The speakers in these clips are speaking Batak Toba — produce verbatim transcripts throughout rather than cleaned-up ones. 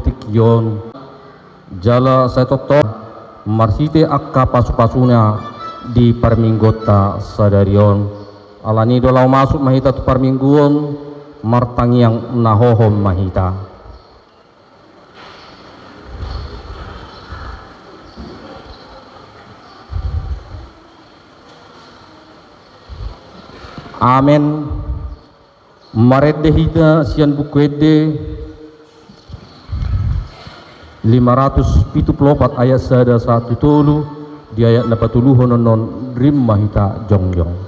tingki on, jala sai tongtong marhite angka pasupasuna di parmingguonta sadari on. Alani i do laho masuk ma hita tu parmingguon, martangiang na hohom ma hita. Amen. Marende hita sian Buku Ende lima ratus pitu pulu opat ayat sada sahat tu tolu, di ayat na patoluhon on, rim ma hita jongjong.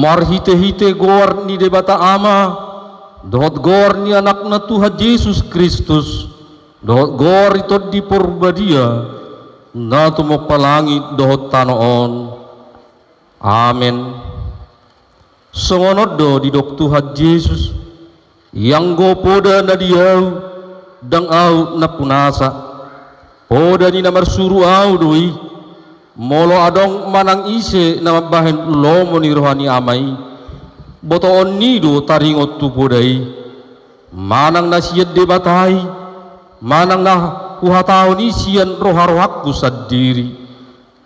Marhitehite goar ni Debata Ama dohot goar ni Anakna Tuhan Jesus Kristus dohot goar ni Tondi Porbadia, na tumompa langit dohot tano on. Amen. Songon on do didok Tuhan Jesus: Ianggo poda na di Ahu, ndang Ahu nampunasa. Poda ni na marsuru Ahu do i. Molo adong manang ise na mambahen lomo ni roha ni Ama i, botoonni do taringot tu poda i. Manang na sian Debata i, manang na Huhatahon i sian roharohangku sandiri.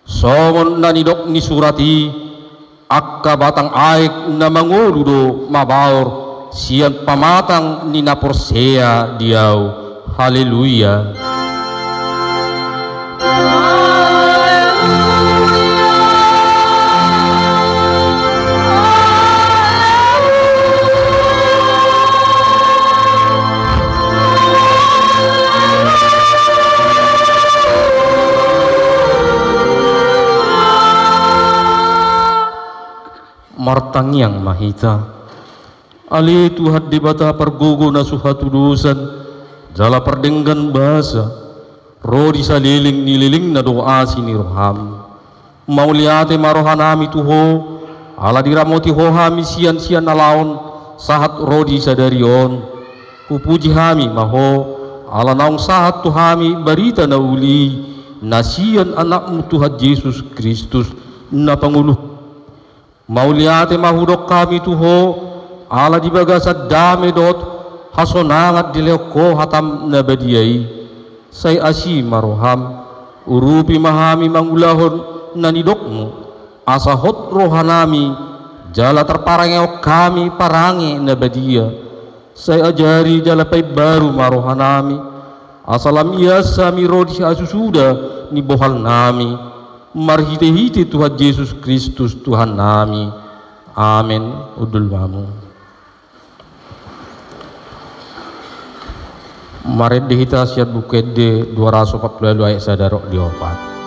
Songon na nidok ni surat i: Angka batang aek na mangolu do mabaor sian pamatang ni na porsea di Ahu. Haleluya. Martangiang ma hita. Ale Tuhan Debata pargogo na so hatudosan, jala pardenggan basa, ro di saleleng ni lelengna do asi ni roham. Mauliate ma rohanami tu Ho, ala diramoti Ho hami sian sian alaon sahat ro di sadari on. Hupuji hami ma Ho, ala naung sahat tu hami barita na uli, na sian Anakmu Tuhan Jesus Kristus, na pangulu. Mauliate ma hudok hami tu Ho, ala di bagasan dame dohot hasonangan dilehon Ho hatam na badia i. Sai asi ma roham, urupi ma hami mangulahon na nidokmu, asa hot rohanami, jala tarparangehon hami parange na badia. Sai ajari jala paimbaru ma rohanami, asa lam ias hami ro di hasusuda ni bohalnami, marhitehite Tuhan Jesus Kristus Tuhannami. Amen. Hundul ma hamu. Marende hita sian Buku Ende dua ratus opat pulu ualu ayat sada ro di opat.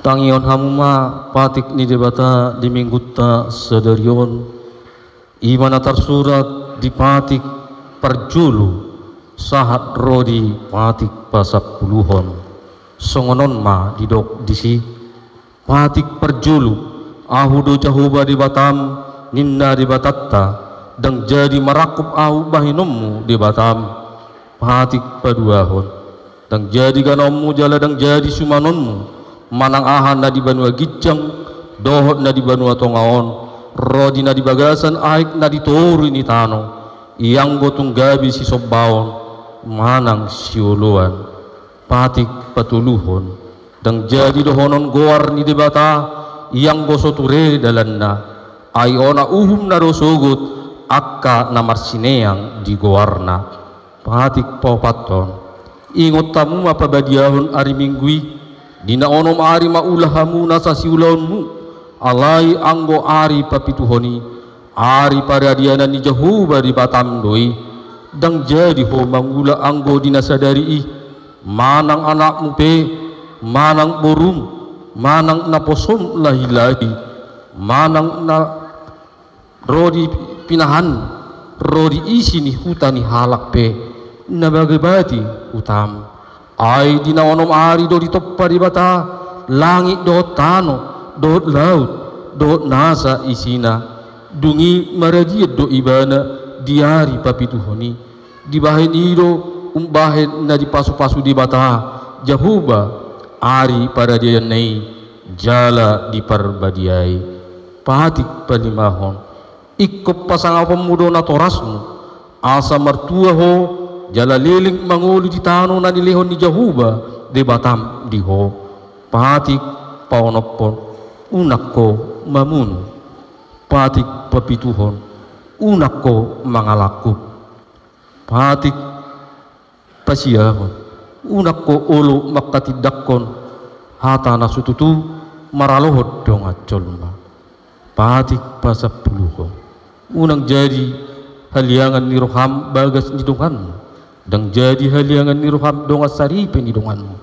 Tangihon hamu ma patik ni Debata di minggunta sadari on, i ma na tarsurat di patik parjolo sahat ro di patik pasampuluhon. Songon on ma didok disi. Patik parjolo, Ahu do Jahowa Debatam, ninna Debatanta, ndang jadi marangkup Ahu bahenonmu Debatam. Patik paduahon, ndang jadi ganaonmu jala ndang jadi sumanonmu, manang aha na di banua ginjang dohot na di banua tonga on, ro di na di bagasan aek na di toru ni tano, ianggo tung gabe sisombaon manang sioloan. Patik patoluhon, ndang jadi dohonon goar ni Debata, ianggo so ture dalanna, ai ona uhumna do sogot angka na marsineang di goarna. Patik paopathon, ingot hamu ma pabadiahon ari Minggu i, di na onom ari maula hamu nasa siulaonmu, alai anggo ari papituhon i, ari paradianan ni Jahowa Debatam do i, ndang jadi ho mangula anggo di na sadari i, manang anakmu pe, manang borum, manang naposom lahilahi, manang na ro di pinahan, ro di isi ni huta ni halak pe, na mangabati hutam. Ai di na onom ari do ditompa Debata langit dohot tano, dohot laut, dohot nasa isina. Dung i maradian do Ibana di ari papituhon i. Dibahen i do umbahen na dipasupasu Debata Jahowa ari paradianna i jala diparbadiai. Patik palimahon, ingkon pasangaponmu do natorasmu, asa martua ho jala leleng mangolu di tano na nilehon ni Jahowa Debatam di ho. Patik paonomhon, unang ho mamunu. Patik papituhon, unang ho mangalangkup. Patik pasiahon, unang ho olo manghatindanghon hata na so tutu maralohon dongan jolma. Patik pasampuluhon, unang jadi haliangan ni roham bagas ni donganmu, ndang jadi haliangan ni roham dongan saripe ni donganmu,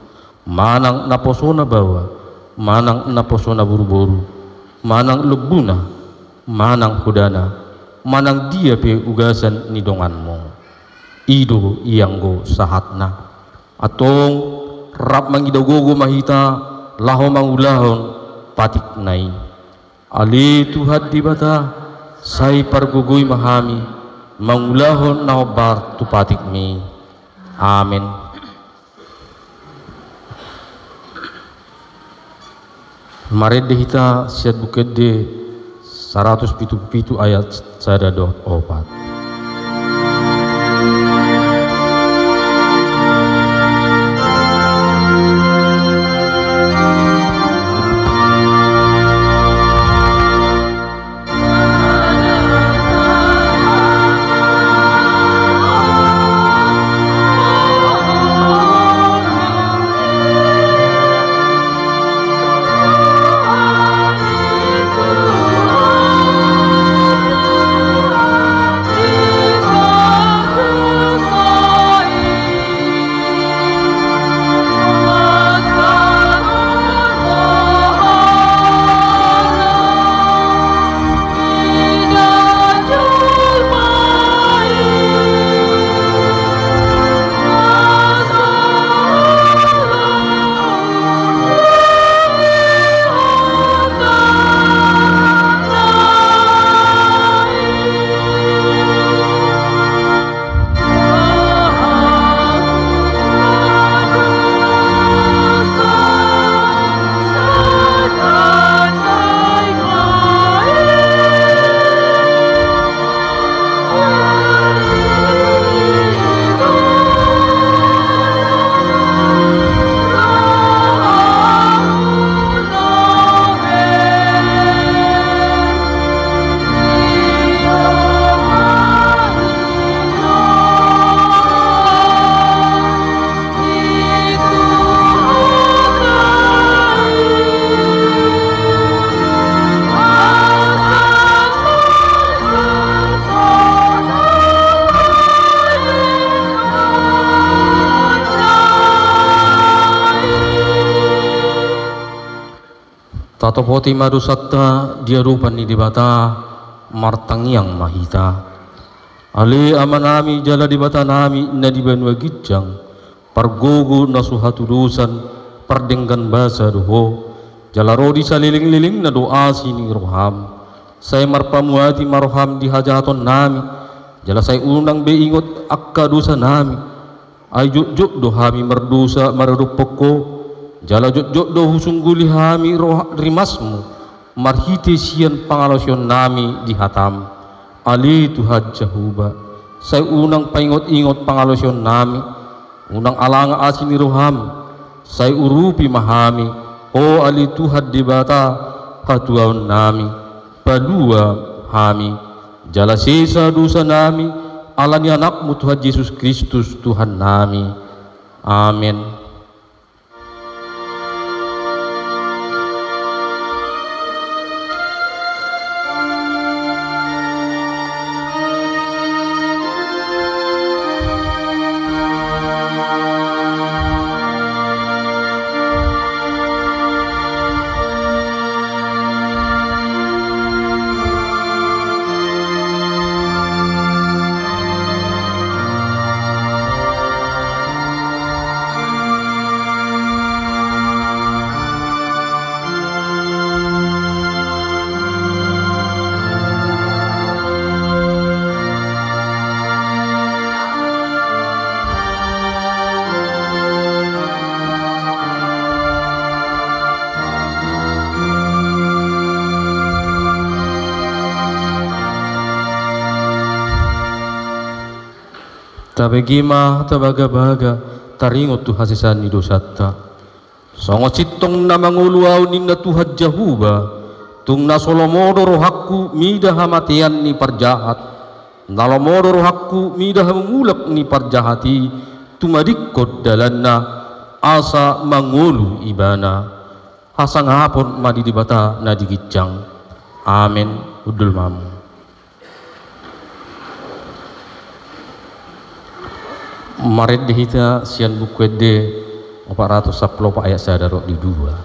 manang naposona baoa, manang naposona boruboru, manang lombuna, manang hodana, manang dia pe ugasan ni donganmu. I do ianggo sahatna. Antong rap mangida gogo ma hita laho mangulahon patikna i. Ale Tuhan Debata, sai pargogoi ma hami mangulahon na hombar tu patikmi. Amen. Marende hita sian Buku Ende saratus pitu pulu pitu ayat sada dohot opat. Patopoti ma dosanta di adopan ni Debata, martangiang ma hita. Ale Amanami jala Debatanami na di banua ginjang, pargogo na so hatudosan, pardenggan basa do Ho, jala ro di salelenglelengna do asi ni roham. Sai marpamuati ma roham di hajahatonnami, jala sai unang be ingot angka dosanami. Ai jotjot do hami mardosa maradophon Ho, jala jotjot do husungguli hami roha rimasmu, marhite sian pangalaosionnami di hatam. Ale Tuhan Jahowa, sai unang paingotingot pangalaosionnami, unang alanga asi ni roham, sai urupi ma hami, Ho ale Tuhan Debata hatuaonnami, palua hami, jala sesa dosanami, ala ni Anakmu Tuhan Jesus Kristus Tuhannami. Amen. Tabege ma, tabagabaga, taringot tu hasesaan ni dosanta. Songon sintong na mangolu ahu ninna Tuhan Jahowa, tung na so lomo do rohangku mida hamatean ni parjahat, na lomo do rohangku mida hamumulak ni parjahat i, tumadingkon dalanna, asa mangolu ibana. Hasangapon ma di Debata na di ginjang. Amen. Hundul ma hamu. Marende hita sian Buku Ende opat ratus sampulu opat ayat sada ro di dua.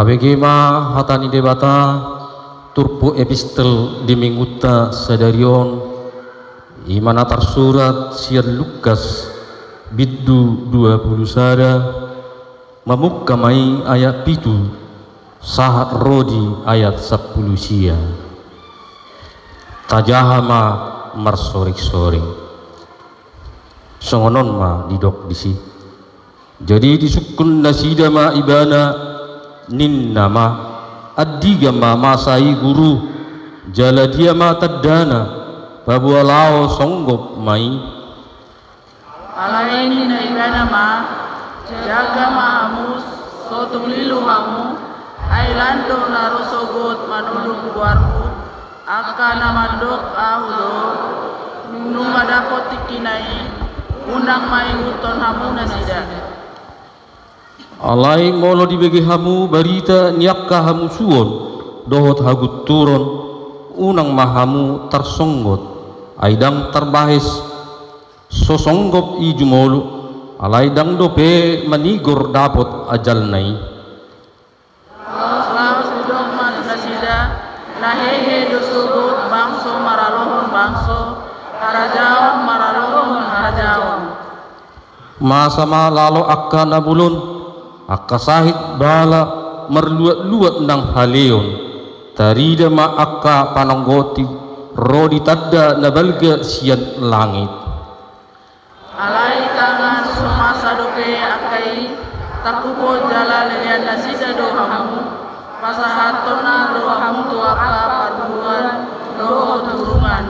Tabege ma hata ni Debata, turpuk epistel di minggunta sadari on, i ma na tarsurat sian Lukas, bindu dua pulu sada, mamungka ma i ayat pitu, sahat ro di ayat sampulu sia. Tajaha ma marsoring-soring. Songon on ma didok disi. Jadi disungkun nasida ma ibana, ninna ma, andigan ma masa i Guru, jala dia ma tandana, paboa laho songgop ma i. Alai ninna ibana ma, jaga ma hamu, so tung lilu hamu, ai lan do na ro sogot manolop goarhu. Angka na mandok ahu do, nunga dapot tingkina i, unang ma ihuthon hamu nasida. Alai molo dibege hamu barita ni angka hamusuon dohot hagunturon, unang ma hamu tarsonggot, ai ndang tarbahes so songgop i jumolo, alai ndang dope manigor dapot ajalna i. Laos-laos didok ma tu nasida, na hehe do sogot bangso maralohon bangso, harajaon maralohon harajaon. Masa ma lalo angka na bolon, angka sahit bala marluat-luat nang haleon, tarida ma angka panonggoting ro di tanda na balga sian langit. Alai tangan so masa dope angka i, tangkuphon jala lelean nasida do hamu, pasahathonna do hamu tu angka parburuan dohot hurungan,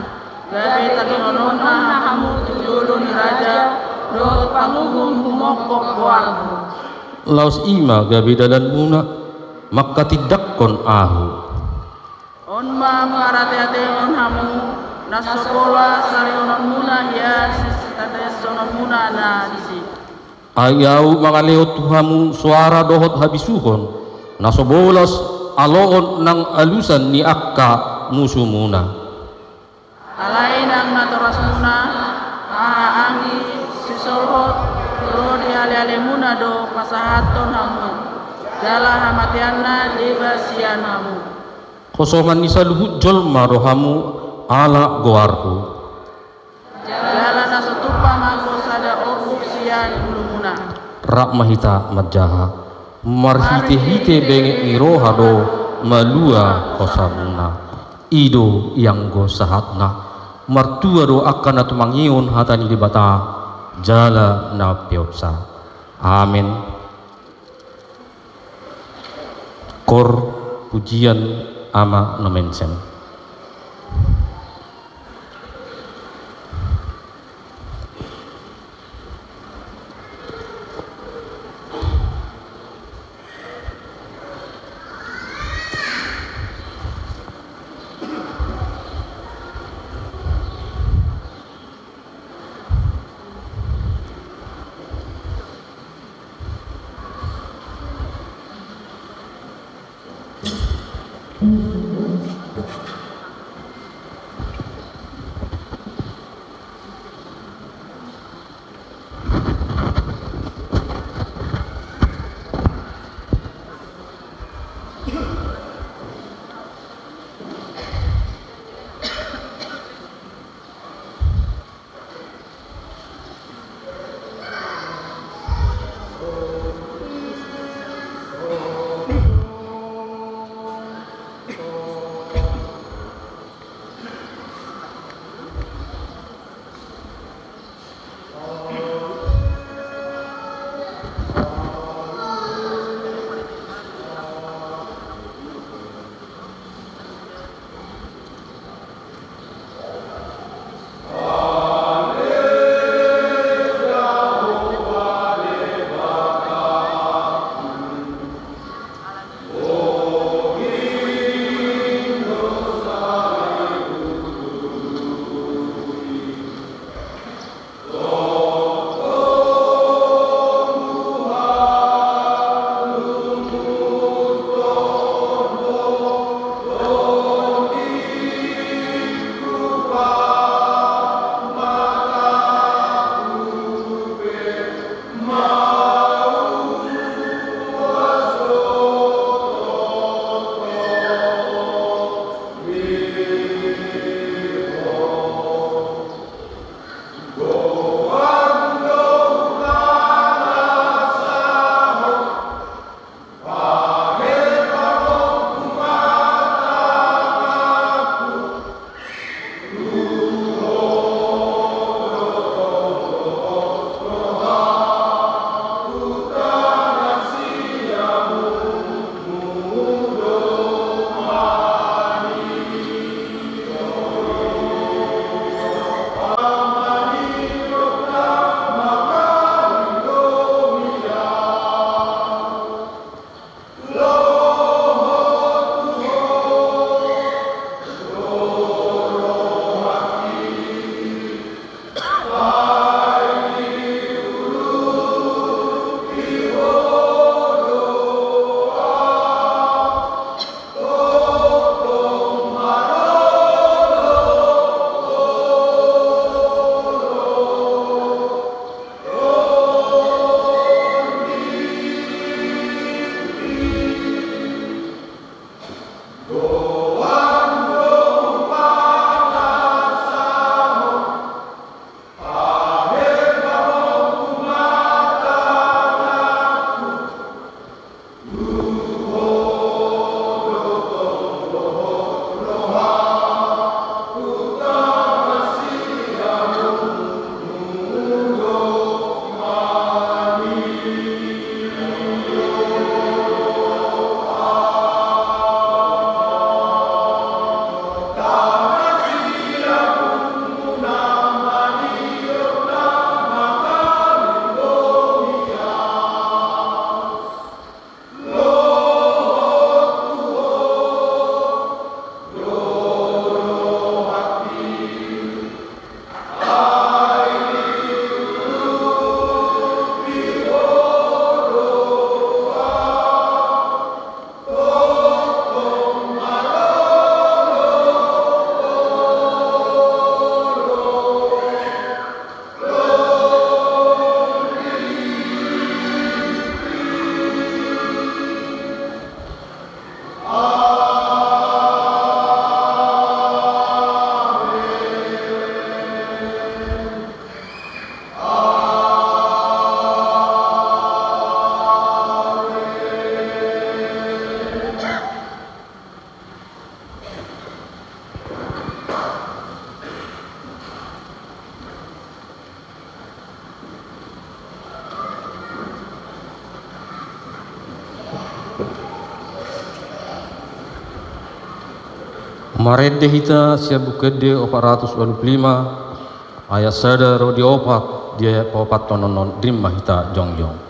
gabe tangihononna hamu tu jolo ni raja dohot panguhum humongkop goarhu. Laos i ma gabe dalanmuna, mangkatindangkon ahu. On ma marateatehon hamu, na so pola sarihononmuna hian sitandashononmuna na disi. Ai ahu mangalehon tu hamu soara dohot habisuhon, na so bolas aloon nang alusan ni angka musumuna. Alai nang natorasmuna, haha anggi sisolhot ro di alealemuna do pasahathon hamu, jala hamateanna deba sian hamu. Hosoman ni saluhut jolma do hamu ala goarhu. Jala na so tupa ma anggo sada ombuk sian ulumuna. Rap ma hita manjaha. Marhitehite benget ni roha do malua hosamuna. I do ianggo sahatna. Martua do angka na tumangihon hata ni Debata jala na peopsa. Amen. Kor pujian Ama Nomen Sem. Marende hita sian Buku Ende opat ratus ualu pulu lima, ayat sada ro di opat, di ayat paopathon on, rim ma hita jongjong.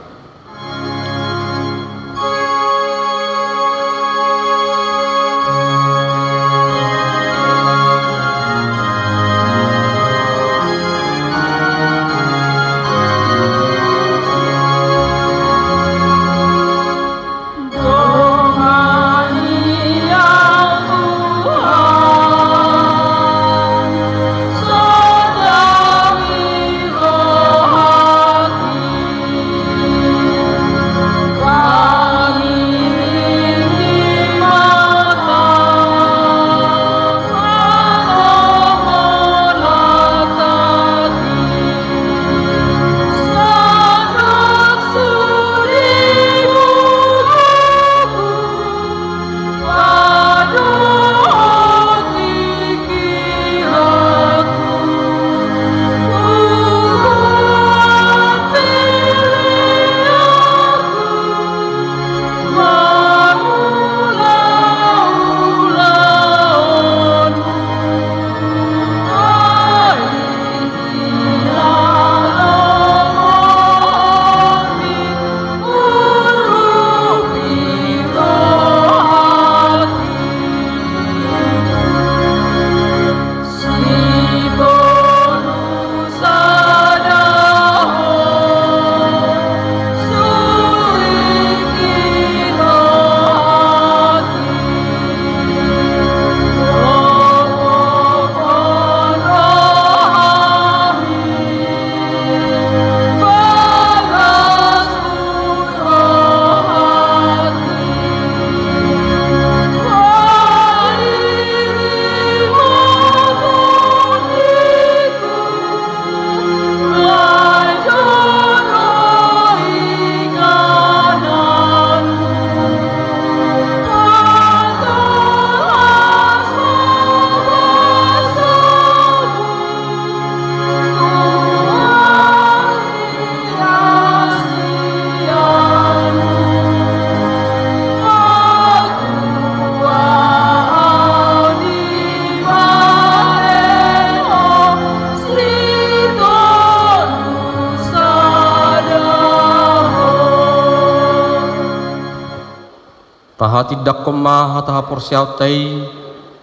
Tahatindangkon ma hata haporseaonta i,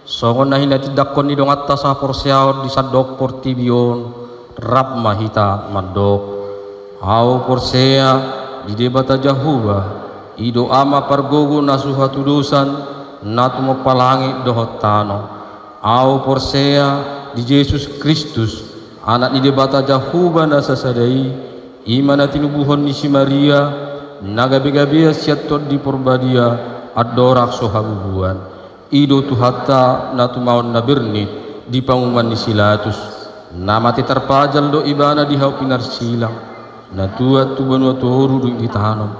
songon na hinatindangkon ni donganta sahaporseaon di sandok portibi on, rap ma hita mandok. Ahu porsea di Debata Jahowa, i do Ama pargogo na so hatudosan, na tumompa langit dohot tano. Ahu porsea di Jesus Kristus, Anak ni Debata Jahowa na sasada i, i ma na tinubuhon ni si Maria, na gabegabean sian Tondi Porbadia, andorang so habubuan. I do Tuhanta na tumaon na bernit di panguhuman ni si Latus. Na mate tarpajal do ibana di hau pinarsilang. Na tuat tu banua toru do ditanom.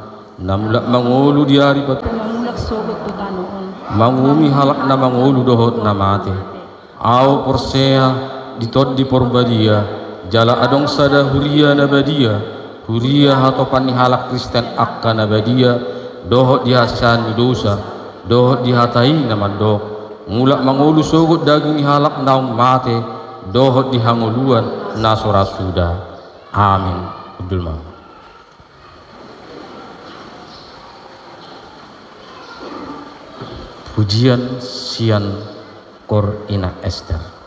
Na mulak mangolu di ari pat. Mangulak sogot tu tano on. Manguhumi halak na mangolu dohot na mate. Ahu porsea di Tondi Porbadia, jala adong sada huria na badia, huria hatopan ni halak Kristen angka na badia, dohot di hasesaan ni dosa, dohot di hata i na mandok, mulak mangolu sogot daging ni halak naung mate, dohot di hangoluan na so ra suda. Amin. Hundul ma. Pujian sian Koor Ina Ester.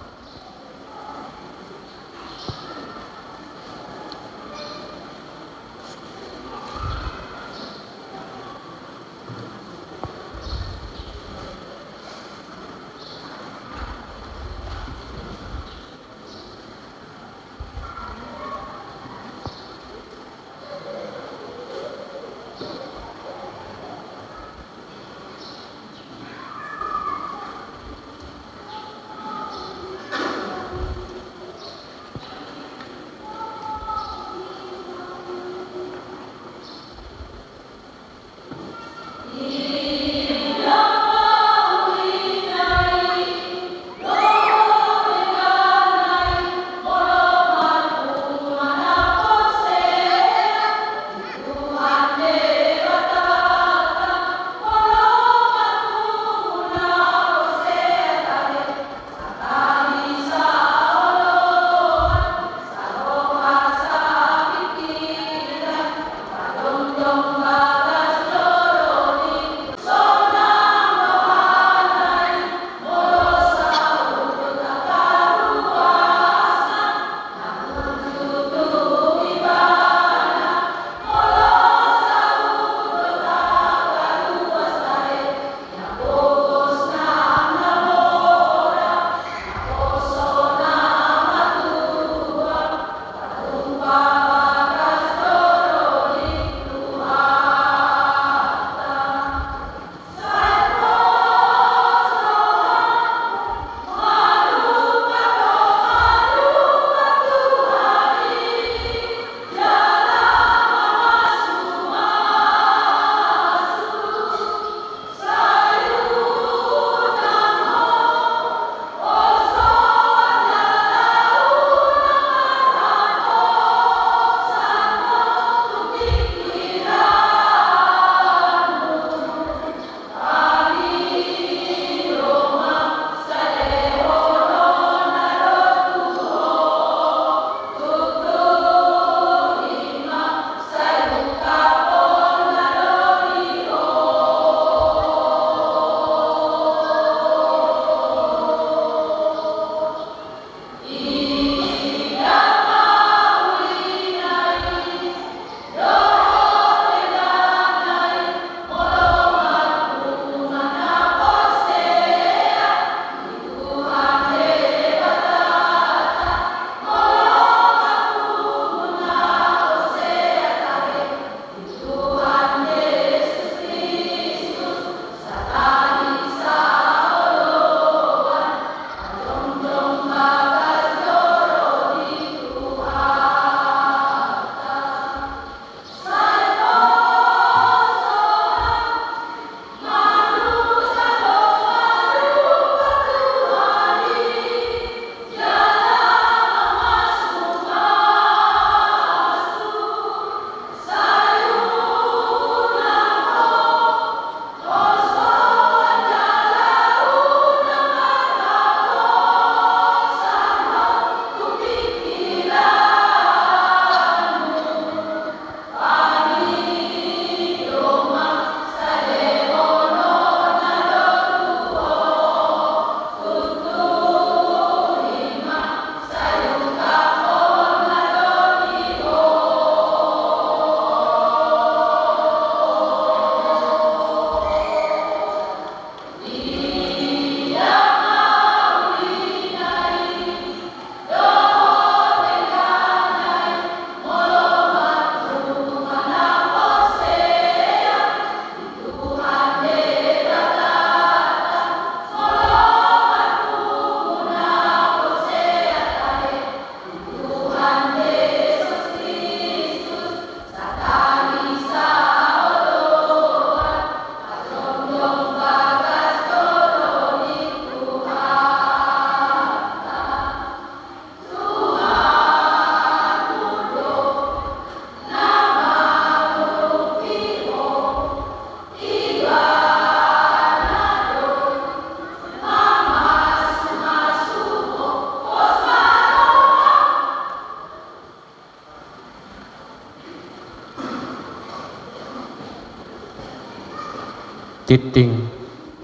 Tinting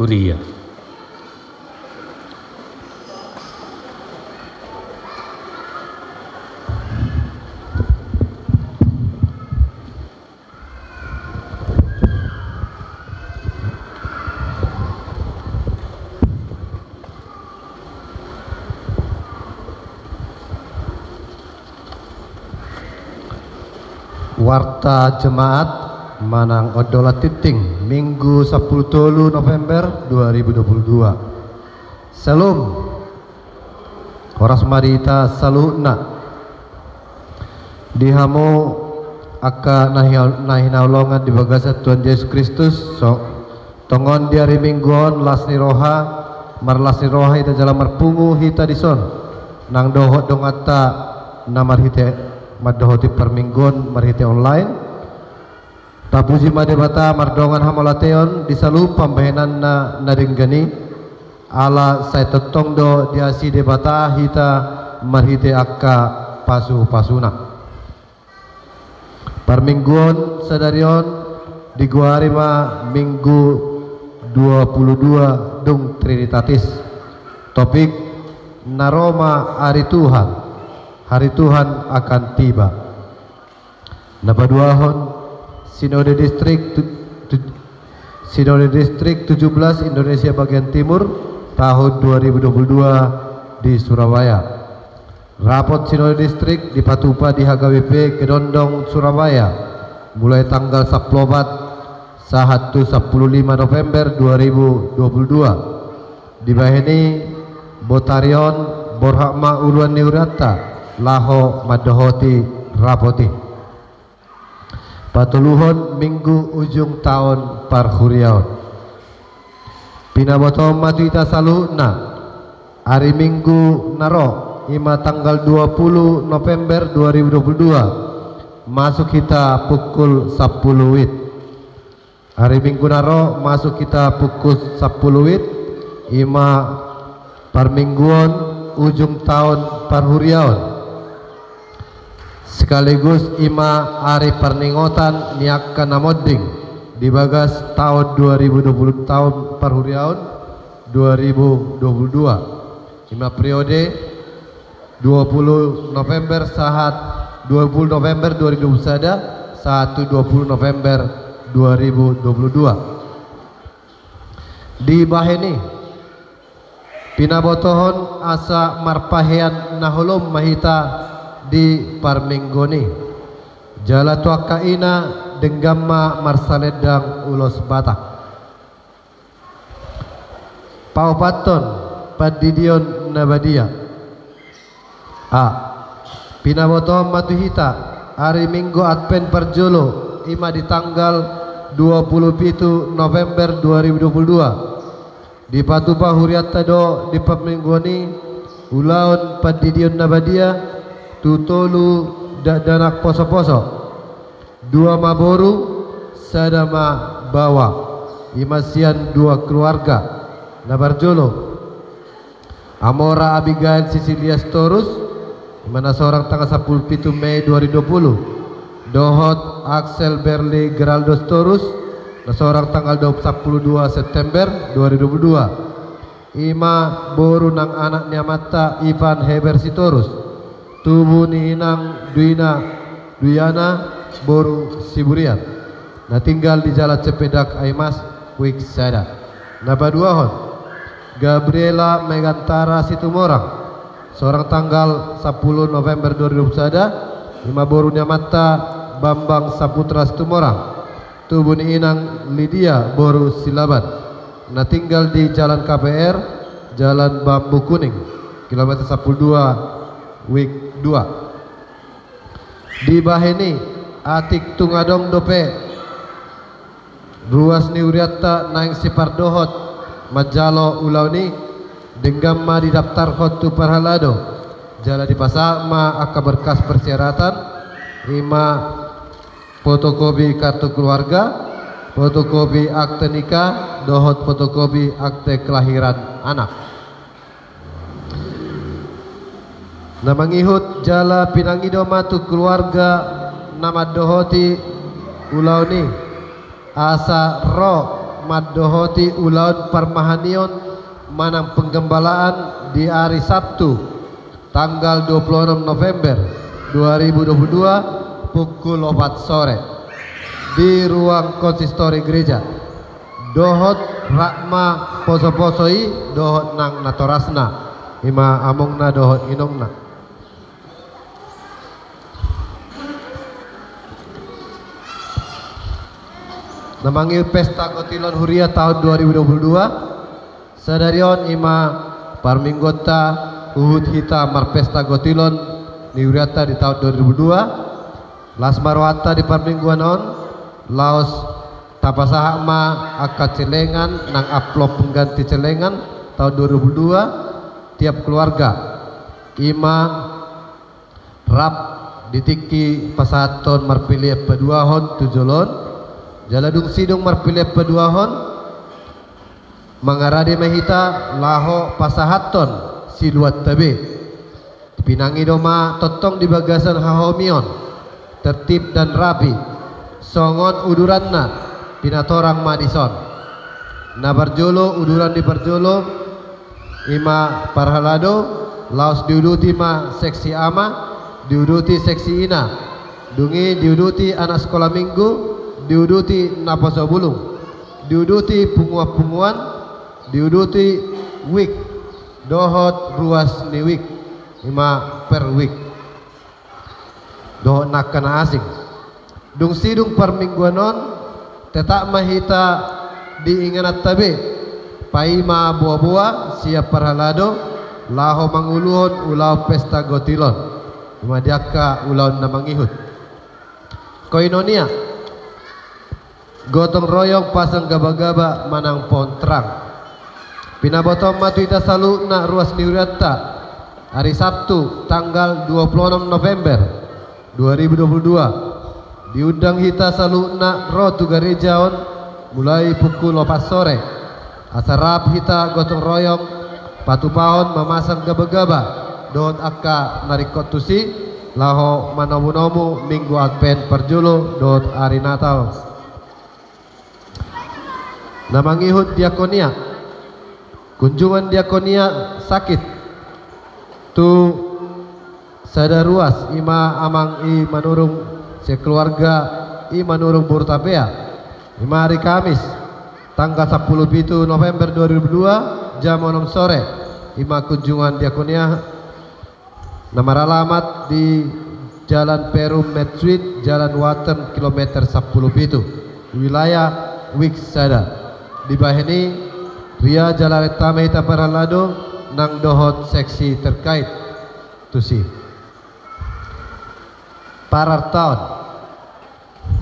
huria. Warta Jemaat manang Ondolan Tinting, Minggu sampulu tolu November dua ribu dua puluh dua. Syalom. Horas ma di hita saluhutna. Di hamu angka na hi-, na hinaholongan di bagasan Tuhan Jesus Kristus, so, tongon di ari Minggu on las ni roha, marlas ni roha hita jala marpungu hita dison, nang dohot donganta na marhite mandohoti parmingguon marhite online. Tapuji ma Debata mardongan hamauliateon di saluhut pambahenanna na denggan i, ala sai tongtong do diasi Debata hita marhite angka pasupasuna. Parmingguon sadari on digoari ma Minggu dua puluh dua dung Trinitatis. Topik: Na ro ma ari Tuhan, hari Tuhan akan tiba. Na paduahon, Sinode Distrik tu-, tu-, Sinode Distrik tujuh belas Indonesia bagian Timur tahun dua ribu dua puluh dua di Surabaya. Rapot Sinode Distrik dipatupa di H K B P Kedondong, Surabaya, mulai tanggal sampulu opat sahat tu sampulu lima November dua ribu dua puluh dua. Dibahen i, botari on borhat ma uluan ni hurianta laho mandohoti rapot i. Patoluhon, Minggu ujung taon parhuriaon. Pinabotohon ma tu hita saluhutna, ari Minggu na ro, i ma tanggal dua puluh November dua ribu dua puluh dua, masuk hita pukul sampulu wit. Ari Minggu na ro masuk hita pukul sampulu wit, i ma parmingguon ujung taon parhuriaon. Sekaligus i ma ari parningotan ni angka na monding di bagas taon dua ribu dua puluh, taon parhuriaon dua ribu dua puluh dua. I ma periode dua puluh November sahat, dua puluh November dua ribu dua puluh sada sahat tu dua puluh November dua ribu dua puluh dua. Dibahen i, pinabotohon asa marpahean na holom ma hita di parmingguon i. Jala tu angka ina, denggan ma marsalendang ulos Batak. Paopathon, pandidion na badia. A. Pinabotohon ma tu hita, ari Minggu Advent parjolo, i ma di tanggal dua puluh pitu November dua ribu dua puluh dua. Dipatupa hurianta do di parmingguon i ulaon pandidion na badia tu tolu dakdanak posoposo. Dua ma boru, sada ma baoa, i ma sian dua keluarga. Na parjolo, Amora Abigail Sisilia Sitorus, i ma na sorang tanggal sampulu pitu Mei dua ribu dua puluh, dohot Axel Berli Geraldo Sitorus, na sorang tanggal dua, sampulu dua September dua ribu dua puluh dua. I ma boru nang anak ni amanta Ivan Heber Sitorus, tubu ni inang Duina, Duyana, boru Siburian, na tinggal di Jalan Cempedak Aimas, wik sada. Na paduahon, Gabriela Megantara Situmorang, sorang tanggal sampulu November dua ribu sada, i ma boru ni amanta Bambang Saputra Situmorang, tubu ni inang Lidia boru Silaban, na tinggal di Jalan K P R, Jalan Bambu Kuning, kilometer sampulu dua, wik dua. Dibahen i, atik tung adong dope ruas ni hurianta naeng sipardohot manjalo ulaon i, denggan ma didaftarhon tu parhalado, jala dipasahat ma angka berkas persyaratan, i ma fotokopi kartu keluarga, fotokopi akte nikah, dohot fotokopi akte kelahiran anak. Na mangihut jala pinangido ma tu keluarga na mandohoti ulaon i, asa ro mandohoti ulaon parmahanion manang penggembalaan di ari Sabtu, tanggal dua puluh enam November dua ribu dua puluh dua, pukul opat sore, di ruang konsistori gereja. Dohot rap ma poso-poso i dohot nang natorasna, i ma amongna dohot inongna. Na mangihut pesta gotilon huria taon dua ribu dua puluh dua. Sadari on i ma parmingguonta huhut hita marpesta gotilon ni hurianta di taon dua ribu dua. Las ma rohanta di parmingguan on, laos tapasahat ma angka celengan nang amplop pengganti celengan taon dua ribu dua tiap keluarga. I ma rap di tingki pasahathon marpelean paduahon tu jolo on, jala dung sidung marpelean paduahon, mangarade ma hita laho pasahathon siluanta be. Pinangido ma tongtong di bagasan hahomion, tertib dan rapi, songon uduranna, pinatorang ma dison. Na parjolo, uduran di parjolo, i ma parhalado, laos diuduti ma seksi ama, diuduti seksi ina, dung i diuduti anak sekolah minggu, diuduti naposo bulung, diuduti punguan-punguan, diuduti wijk, dohot ruas ni wijk, i ma per wijk. Dohot angka na asing. Dung sidung parmingguan on, tetap ma hita di ingananta be, paima boa-boa sian parhalado, laho manguluhon ulaon pesta gotilon. I ma di angka ulaon na mangihut. Koinonia. Gotong royong pasang gabagaba manang pohon terang. Pinabotom ma tu hita saluhutna ruas ni hurianta, ari Sabtu tanggal dua puluh enam November dua ribu dua puluh dua. Diundang hita saluhutna ro tu gareja on mulai pukul opat sore. Asa rap hita gotong royong patupahon mamasang gabagaba dohot angka na ringkot tusi, laho manomu-nomu Minggu Advent parjolo dohot ari Natal. Na mangihut diakonia. Kunjungan diakonia sakit tu sada ruas, i ma amang i Manurung sekeluarga i Manurung Boru Tapea. I ma ari Kamis, tanggal sampulu pitu November dua ribu dua, jam onom sore, i ma kunjungan diakonia na maralamat di Jalan Perum Metsuit, Jalan Waten, kilometer sampulu pitu, wilayah Wijk sada. Dibahen i, ria jala renta ma hita parhalado nang dohot seksi terkait tusi. Parartaon.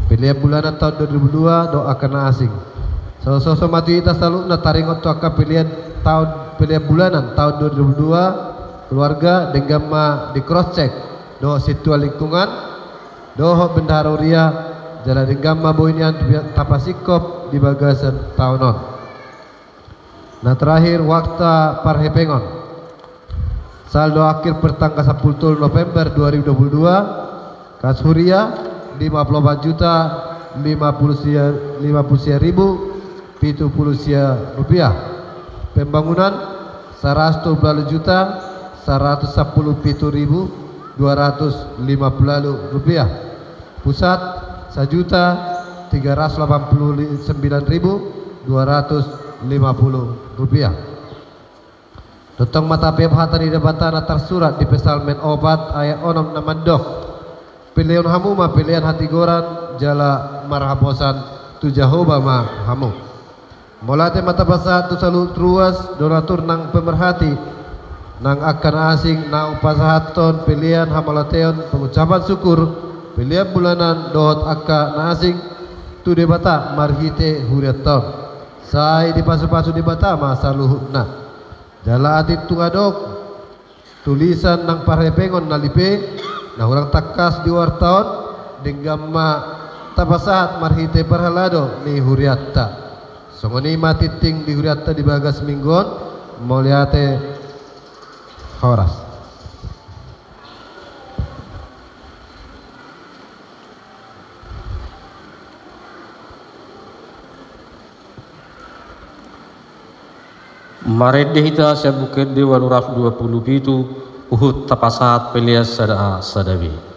Pelean bulanan taon dua ribu dua dohot angka na asing. Soso-soso ma tu hita saluhutna taringot tu angka pelean taon, pelean bulanan taon dua ribu dua, keluarga, denggan ma di cross check dohot sintua lingkungan dohot bendahara huria, jala denggan ma boi nian tapasingkop di bagasan taon on. Na terakhir, warta parhepengon. Saldo akhir per tanggal sampulu tolu November dua ribu dua puluh dua, kas huria lima puluh opat juta lima puluh sia, lima puluh sia ribu pitu puluh sia rupiah. Pembangunan saratus tolu puluh juta saratus sampulu pitu ribu dua ratus lima puluh rupiah. Pusat, sajuta tiga ratus lapan puluh sembilan ribu dua ratus lima puluh rupiah. Tongtong ma tapeop hata ni Debata na tarsurat di Psalmen opat ayat onom na mandok: Pelehon hamu ma pelean hatigoran jala marhaposan tu Jahowa ma hamu. Mauliate ma tapasahat tu saluhut ruas, donatur nang pemerhati nang angka na asing naung pasahathon pelean hamauliateon, pengucapan syukur, pelean bulanan dohot angka na asing tu Debata marhite hurianta on. Sai dipasu-pasu Debata ma saluhutna. Jala atik tung adong tulisan nang parhepengon na lipe, na hurang tangkas di warta on, denggan ma tapasahat marhite parhalado ni hurianta. Songon i ma tingting di hurianta di bagas minggu on. Mauliate, horas. Marende hita sian Buku Ende ualu ratus dua pulu pitu, huhut tapasahat pelean sada A sada B.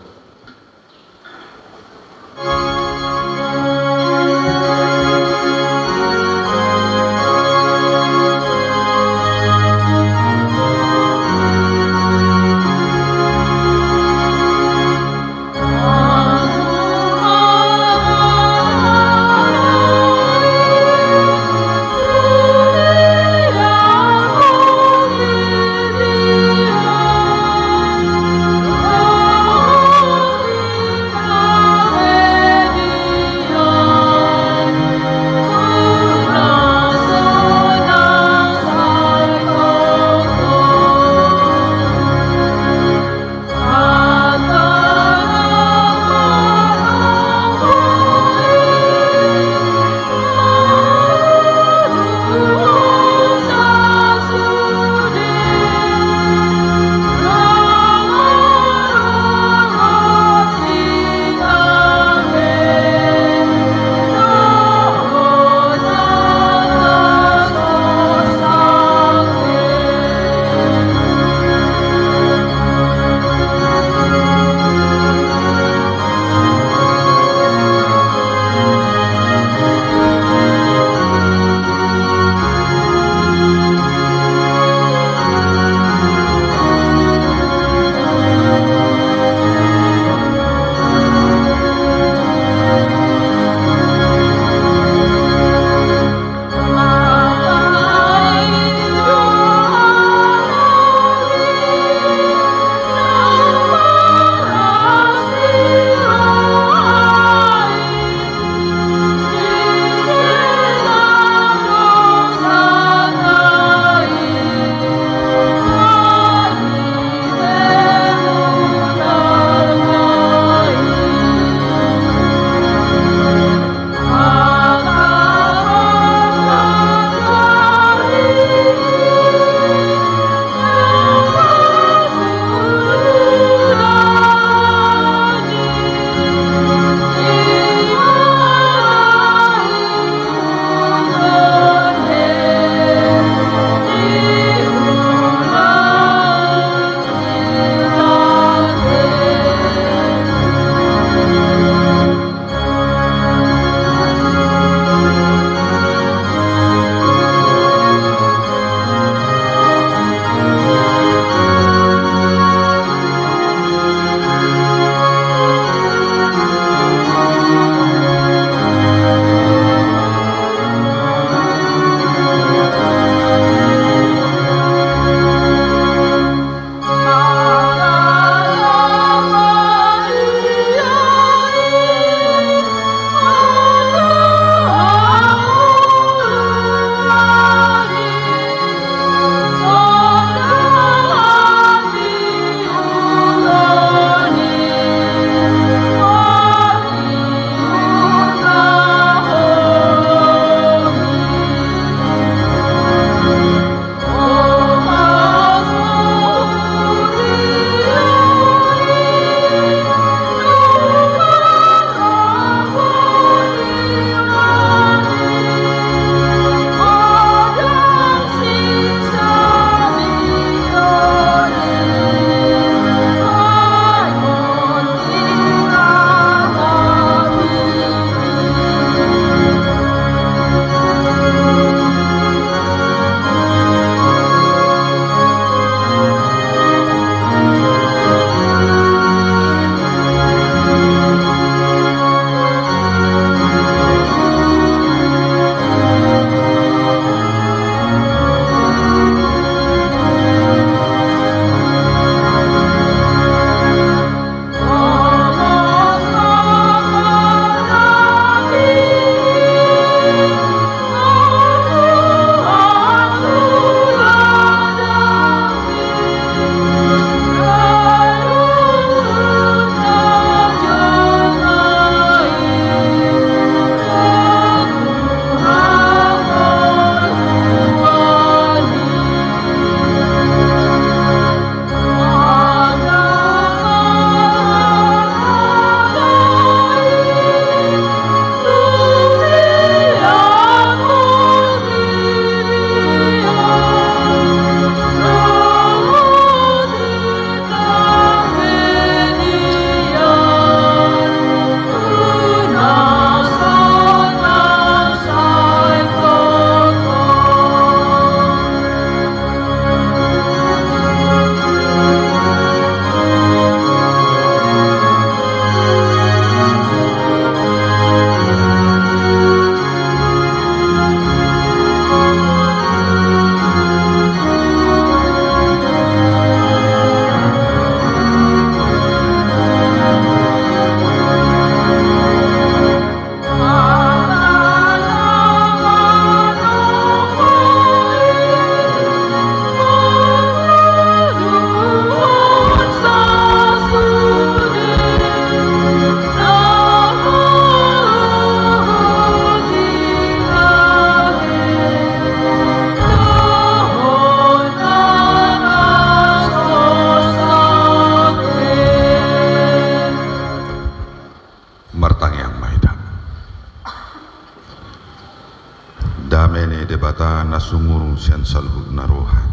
sian saluhutna roha.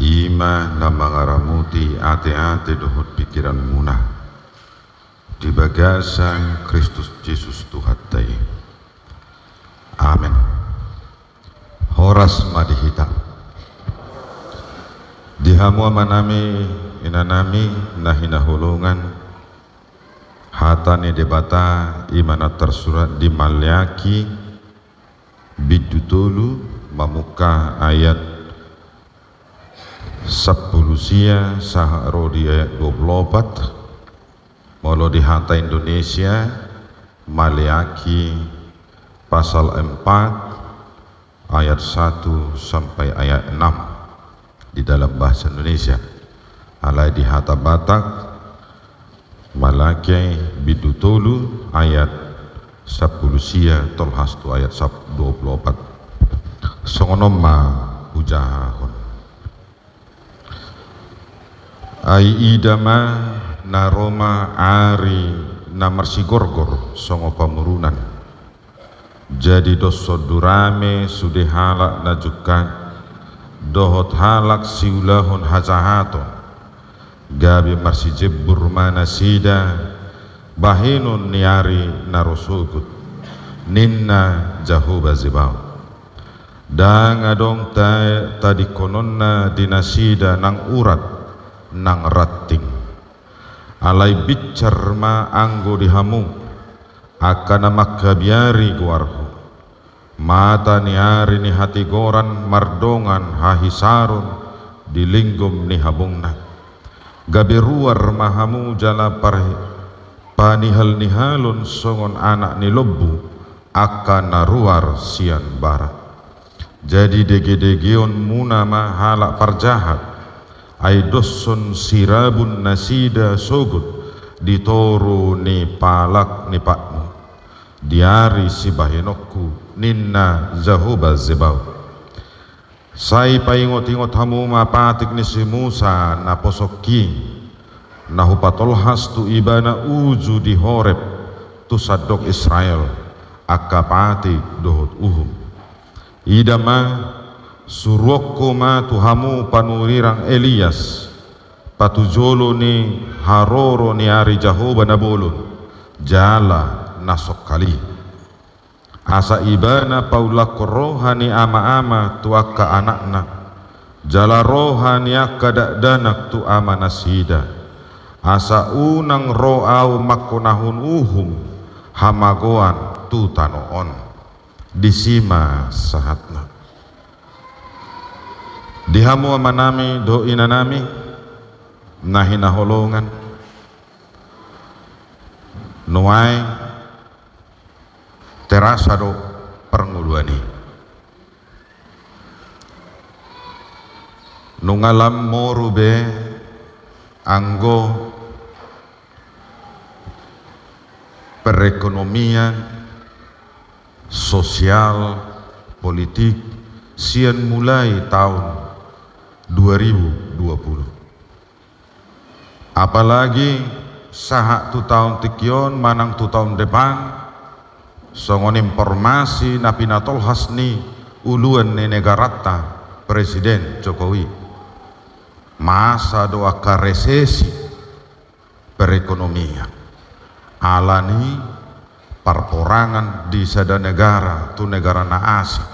I ma na mangaramuti ateate dohot pingkiranmuna di bagasan Kristus Jesus Tuhanta i. Amen. Horas ma di hita. Di hamu amanami, inanami na hinaholongan, hata ni Debata i ma na tarsurat di Maleaki bindu tolu, mamungka ayat sampulu sia sahat ro di ayat dua pulu opat. Molo di hata Indonesia, Maleaki pasal empat ayat satu sampai ayat enam di dalam bahasa Indonesia. Alai di hata Batak, Maleaki bindu tolu ayat sampulu sia tolhas tu ayat sap-, dua pulu opat. Songon on ma hujahahon. Ai ida ma, na ro ma ari na marsigorgor songon pamurunan. Jadi doshon durame sude halak na jungkat dohot halak siulahon hajahaton. Gabe marsijembur ma nasida bahenon ni ari na ro sogot, ninna Jahowa Zebaot. Ndang adong ta-, tadingkononna di nasida nang urat nang ranting. Alai binsar ma anggo di hamu, angka na mangkabiari goarhu. Mata ni ari ni hatigoran mardongan hahisaron di linggom ni habongna. Gabe ruar ma hamu jala par-, panihalnihalon songon anak ni lombu, angka na ruar sian barat. Jadi degedegeonmuna ma halak parjahat, ai doshon sirabun nasida sogot di toru ni palak ni patmu di ari sibahenonku, ninna Jahowa Zebaot. Sai paingotingot hamu ma patik ni si Musa na posongki, na hupatolhas tu ibana uju di Horeb tu sandok Israel, angka patik dohot uhum. Ida ma, suruonku ma tu hamu panurirang Elias, patujolo ni haroro ni ari Jahowa na bolon, jala na songkali. Asa ibana paulakkon roha ni amaama tu angka anakna, jala roha ni angka dakdanak tu amanasida. Asa unang ro ahu mangkonahon uhum hamagoan tu tano on. Disi ma sahatna. Di hamu amanami dohot inanami na hinaholongan, nuaeng terasa do parngoluan i. Nunga lam moru be anggo perekonomian, sosial, politik sian mulai taon dua ribu dua puluh. Apalagi sahat tu taon tingki on manang tu taon depan, songon informasi na pinatolhas ni uluan ni negaranta, Presiden Jokowi, masa do angka resesi perekonomian. Alani parporangan di sada negara tu negara na asing.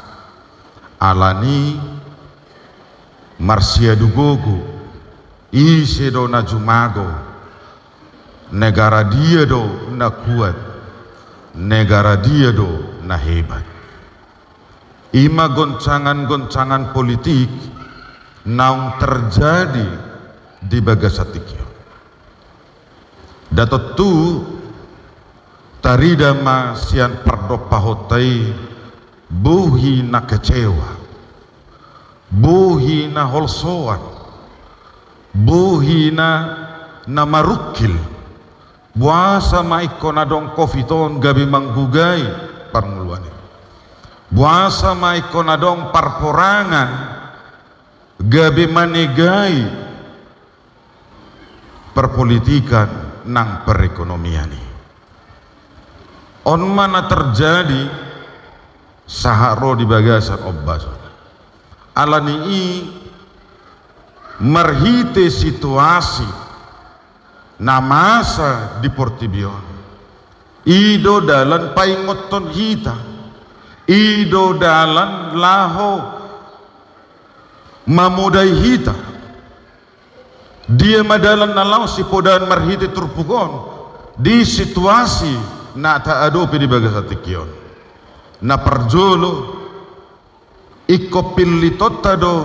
Alani marsiadu gogo, ise do na jumago, negara dia do na kuat, negara dia do na hebat. I ma goncangan-goncangan politik naung terjadi di bagasan tingki on. Nda tontu tarida ma sian pardompahonta i bohi na kecewa, bohi na holsoan, bohi na, na marungkil. Boasa ma ingkon adong covid on gabe manggugai parngoluan i? Boasa ma ingkon adong parporangan gabe manegai perpolitikan nang perekonomian i? On ma na terjadi sahat ro di bagasan ombas on. Alani i, marhite situasi na masa di portibi on, i do dalan paingothon hita, i do dalan laho mamodai hita. Dia ma dalan na laho sipodaan marhite turpuk on di situasi na taadopi di bagasan tingki on? Na parjolo, ingkon pillitonta do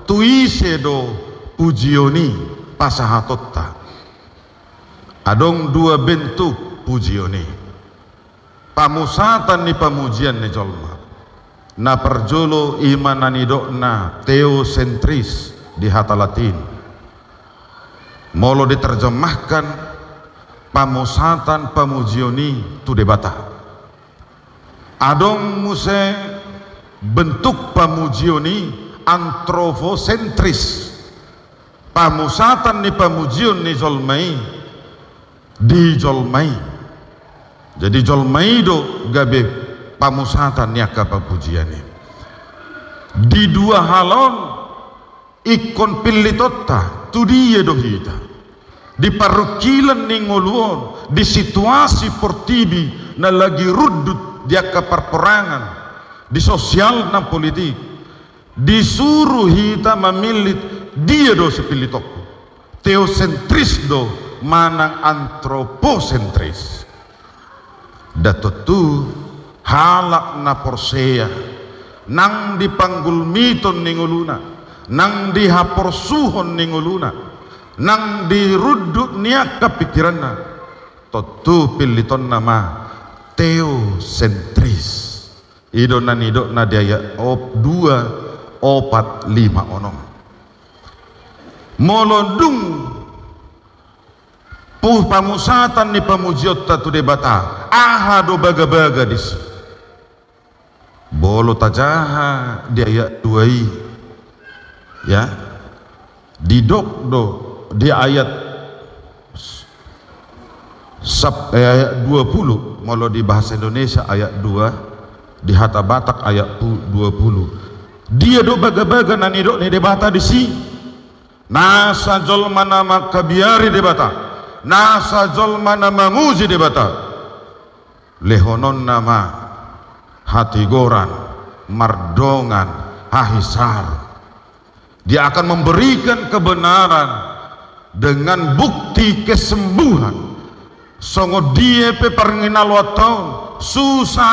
tu ise do pujion i pasahatonta. Adong dua bentuk pujion i. Pamusatan ni pamujian ni jolma. Na parjolo i ma na nidokna teosentris di hata Latin. Molo diterjemahkan, pamusatan pamujion i tu Debata. Adong muse bentuk pamujion i antropocentris. Pamusatan ni pamujion ni jolma i di jolma i. Jadi jolma i do gabe pamusatan ni angka pamujion i. Di dua hal on ingkon pillitonta tu dia do hita. Di parungkilon ni ngolu on, di situasi portibi na lagi rundut di angka parporangan, di sosial nang politik, disuru hita mamillit, dia do sipillitonku, teosentris do manang antropocentris. Nda tontu halak na porsea, nang di panggulmiton ni ngoluna, nang di haporsuhon ni ngoluna, nang di rundut ni angka pikiranna, tontu pillitonna ma teosentris. I do na nidokna di ayat op-, dua, opat, lima, onom. Molo dung pu-, pamusatan ni pamujionta tu Debata, aha do bagabaga disi? Molo tajaha di ayat dua i, ya, didok do di ayat sab-, eh, ayat dua puluh, molo di bahasa Indonesia ayat dua, di hata Batak ayat pu-, dua puluh. Dia do bagabaga na nidok ni Debata disi? Nasa jolma na mangkabiari Debata, nasa jolma na mamuji Debata, lehononna ma hatigoran, mardongan, hahisaron. Dia akan memberikan kebenaran dengan bukti kesembuhan. Songon dia pe parnginaluanta on, susa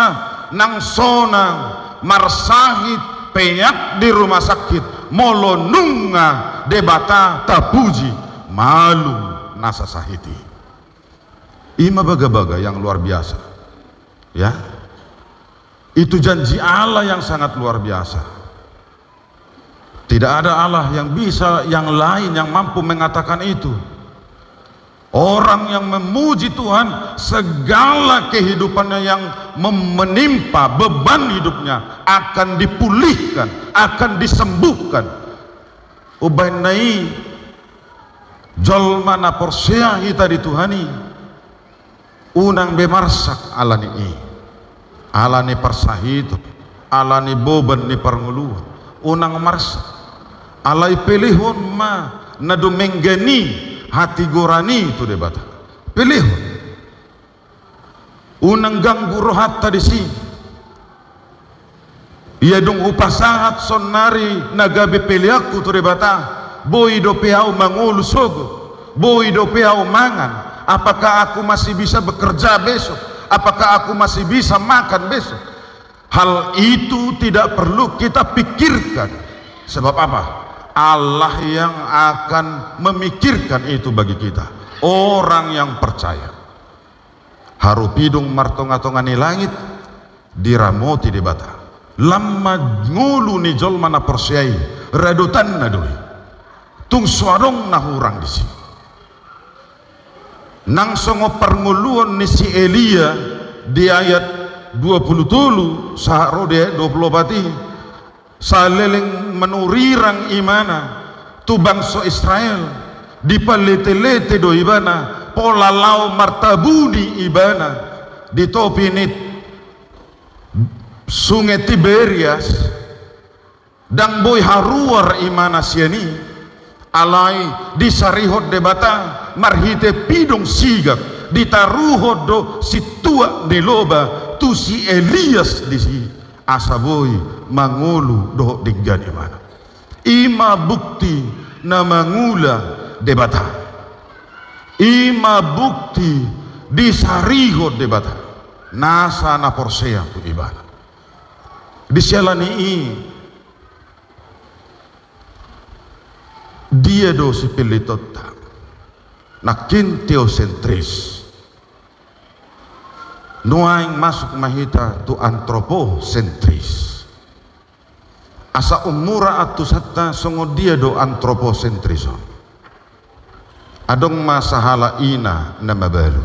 nang sonang, marsahit, peak di rumah sakit, molo nunga Debata tapuji, malum nasa sahit i. I ma bagabaga yang luar biasa. Ya. Itu janji Allah yang sangat luar biasa. Tidak ada Allah yang bisa, yang lain yang mampu mengatakan itu. Orang yang memuji Tuhan, segala kehidupannya yang mem-, menimpa, beban hidupnya akan dipulihkan, akan disembuhkan. Umbahen na i, jolma na porsea hita di Tuhan i, unang be marsak alani i, alani parsahiton, alani boban ni parngoluon, unang marsak. Alai pelehon ma na dumenggan i, hatigoran i tu Debata. Pelehon. Unang ganggu rohanta disi. Ia dung hupasahat saonnari na gabe peleanku tu Debata, boi dope ahu mangolu sogot, boi dope ahu mangan, apakah aku masih bisa bekerja besok, apakah aku masih bisa makan besok? Hal itu tidak perlu kita pikirkan. Sebab apa? Allah yang akan memikirkan itu bagi kita, orang yang percaya. Haru pidung martongatonga ni langit, diramoti Debata. Lam ma ngolu ni jolma na porsea i, radotanna do i. Tung so adong na hurang disi. Nang songon parngoluon ni si Elia di ayat dua puluh tolu, sahat ro di ayat dua puluh opat i. Saleleng manurirang ibana tu bangso Israel, dipaletelete do ibana, pola laho martabuni ibana di topi ni Sunge Tiberias. Ndang boi haruar ibana sian i, alai disarihon Debata marhite pidong sigak, ditaruhon do sintuak ni loba tu si Elias disi, asa boi mangolu dohot denggan ibana. I ma bukti na mangula Debata. I ma bukti disarihon Debata nasa na porsea tu ibana. Di siala ni i, dia do sipillitonta? Nangkin teosentris. Nuaeng masuk ma hita tu antroposentris. Asa ummura antusanta, songon dia do antroposentris on? Adong ma sahalak ina na mabalu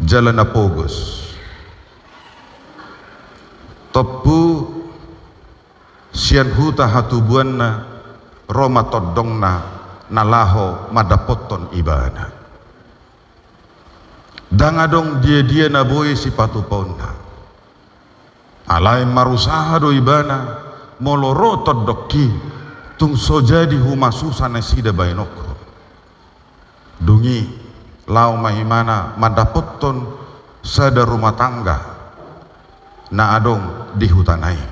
jala na pogos. Tompu sian huta hatubuanna ro ma tondongna na laho mandapothon ibana. Ndang adong dia-dia na boi sipatupaonna. Alai marusaha do ibana, molo ro tondongki, tung so jadi humasusa nasida baenonku. Dung i, laho ma ibana mandapothon sada rumah tangga na adong di hutana i.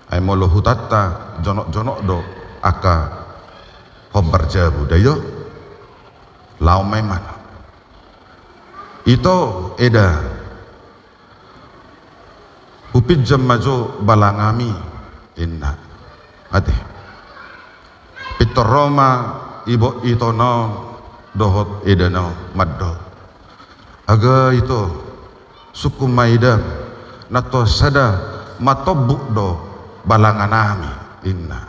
Ai molo hutanta jonok-jonok do angka hombar jabu, da io? Laho ma ibana. Ito, eda, hupinjam ma jo balangami, inna. Ate. Pintor ro ma ibo-, itona on dohot edana on mandok: Aga ito, sungkun ma eda, na tung sada matombuk do balanganami, inna.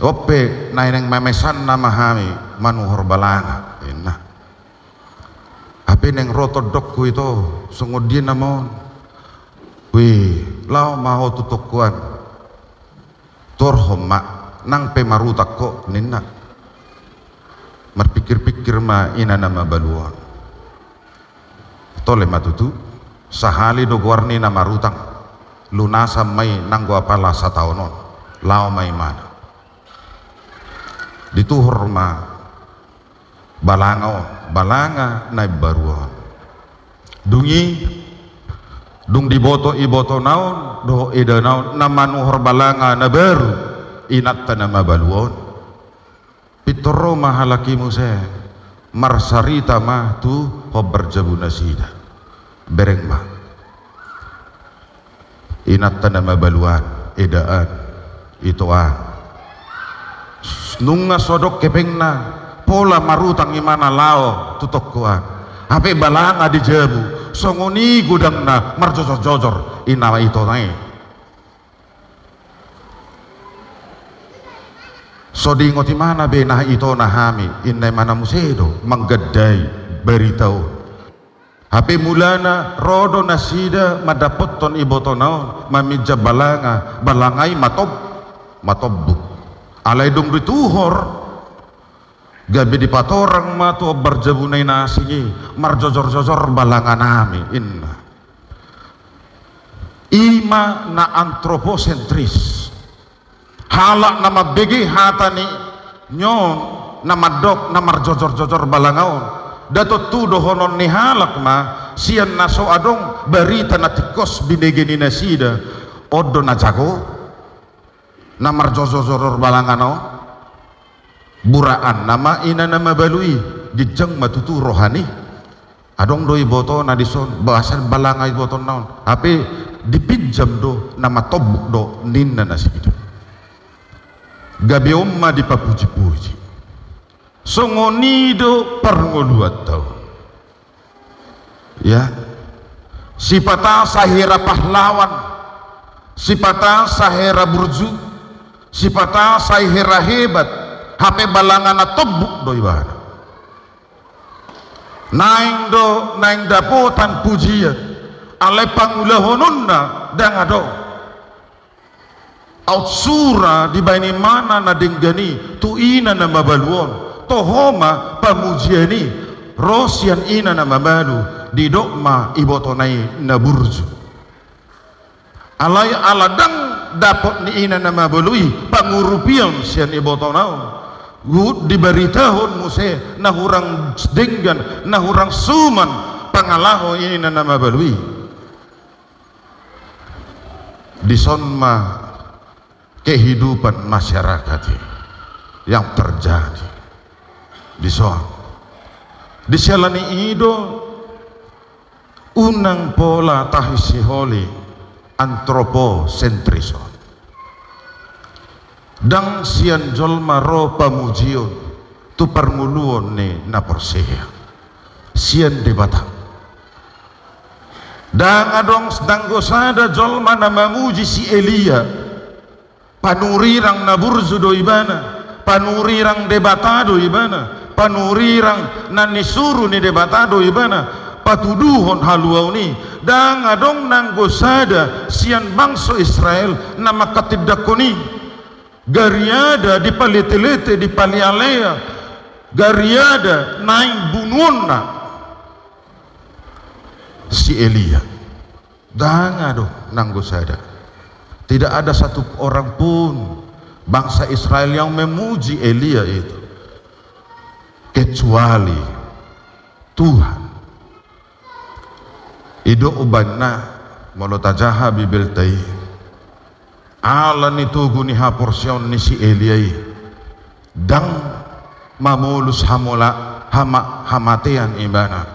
On pe naeng mamesanna ma hami manuhor balanga, inna. Hape naeng ro tondongku ito, songon dia nama on? Wih, laho ma ho tu tongkoan. Torhon ma, nang pe marutang ho, ninna. Marpikir-pikir ma ina na mabalu on. Tole ma tutu, sahali do goar ni na marutang, lunasan ma i nanggo apala sataon on. Laho ma ibana. Dituhor ma balanga on, balanga na imbaru on. Dung i, dung diboto ibotona on dohot edana on na manuhor balanga na baru inanta na mabalu on, pintor ro ma halak i muse, marsarita ma tu hombar jabu nasida. Bereng ma. Inanta na mabalu an, eda an, ito an. Nunga so adong hepengna, pola marutang ibana laho tu tongkoan. Hape balanga di jabu, songon i godangna marjojor-jojor ina itona i. So diingot ibana be na itona hami, inna ibana muse do manggandai barita on. Hape mulana ro do nasida mandapothon ibotona on, maminjam balanga, balanga i matom-, matombuk. Alai dung dituhor, gabe dipatorang ma tu hombar jabuna i na asing i, marjojor-jojor balanganami, inna. I ma na antroposentris. Halak na mambege hata ni on, na mandok na marjojor-jojor balanga on, nda tontu dohonon ni halak ma sian na so adong barita na tingkos binege ni nasida. On do na jago na marjojor-jojor balanga on. Buraan nama ina na mabalu i, ginjang ma tutu rohani. Adong do ibotona dison, boasa balanga ibotona on. Hape dipinjam do, na matombuk do ninna nasida. Gabe on ma dipapuji-puji. Songon i do parngoluanta on. Ya. Sipata sai hera pahlawan, sipata sai hera burju, sipata sai hera hebat, hape balanga na tombuk do ibana. Naeng do, naeng dapotan pujian, alai pangulahononna ndang adong. Aut sura dibahen ibana na denggan i tu ina na mabalu on, toho ma pamujian i ro sian ina na mabalu, didok ma ibotona i na burju. Alai ala ndang dapot ni ina na mabalu i, pangurupion sian ibotona on. Huhut dibaritahon muse na hurang denggan, na hurang suman pangalaho ni ina na mabalu i. Dison ma kehidupan masyarakat i yang terjadi. Dison. Di siala ni i do, unang pola tahisiholi antroposentris on. Ndang sian jolma ro pamujion tu parngoluon ni na porsea, sian Debata. Ndang adong nanggo sada jolma na mamuji si Elia. Panurirang na burju do ibana, panurirang Debata do ibana, panurirang na nisuru ni Debata do ibana, patuduhon haluaon i. Ndang adong nanggo sada sian bangso Israel na manghatindanghon i. Gariada dipaletelete, dipalealea, gariada naeng bunuonna si Elia. Ndang adong nanggo sada. Tidak ada satu orang pun bangsa Israel yang memuji Elia itu, kecuali Tuhan. I do umbahen na molo tajaha Bibelta i, ala ni togu ni haporseaon ni si Elia i, ndang mamolus hamola-, hama-, hamatean ibana.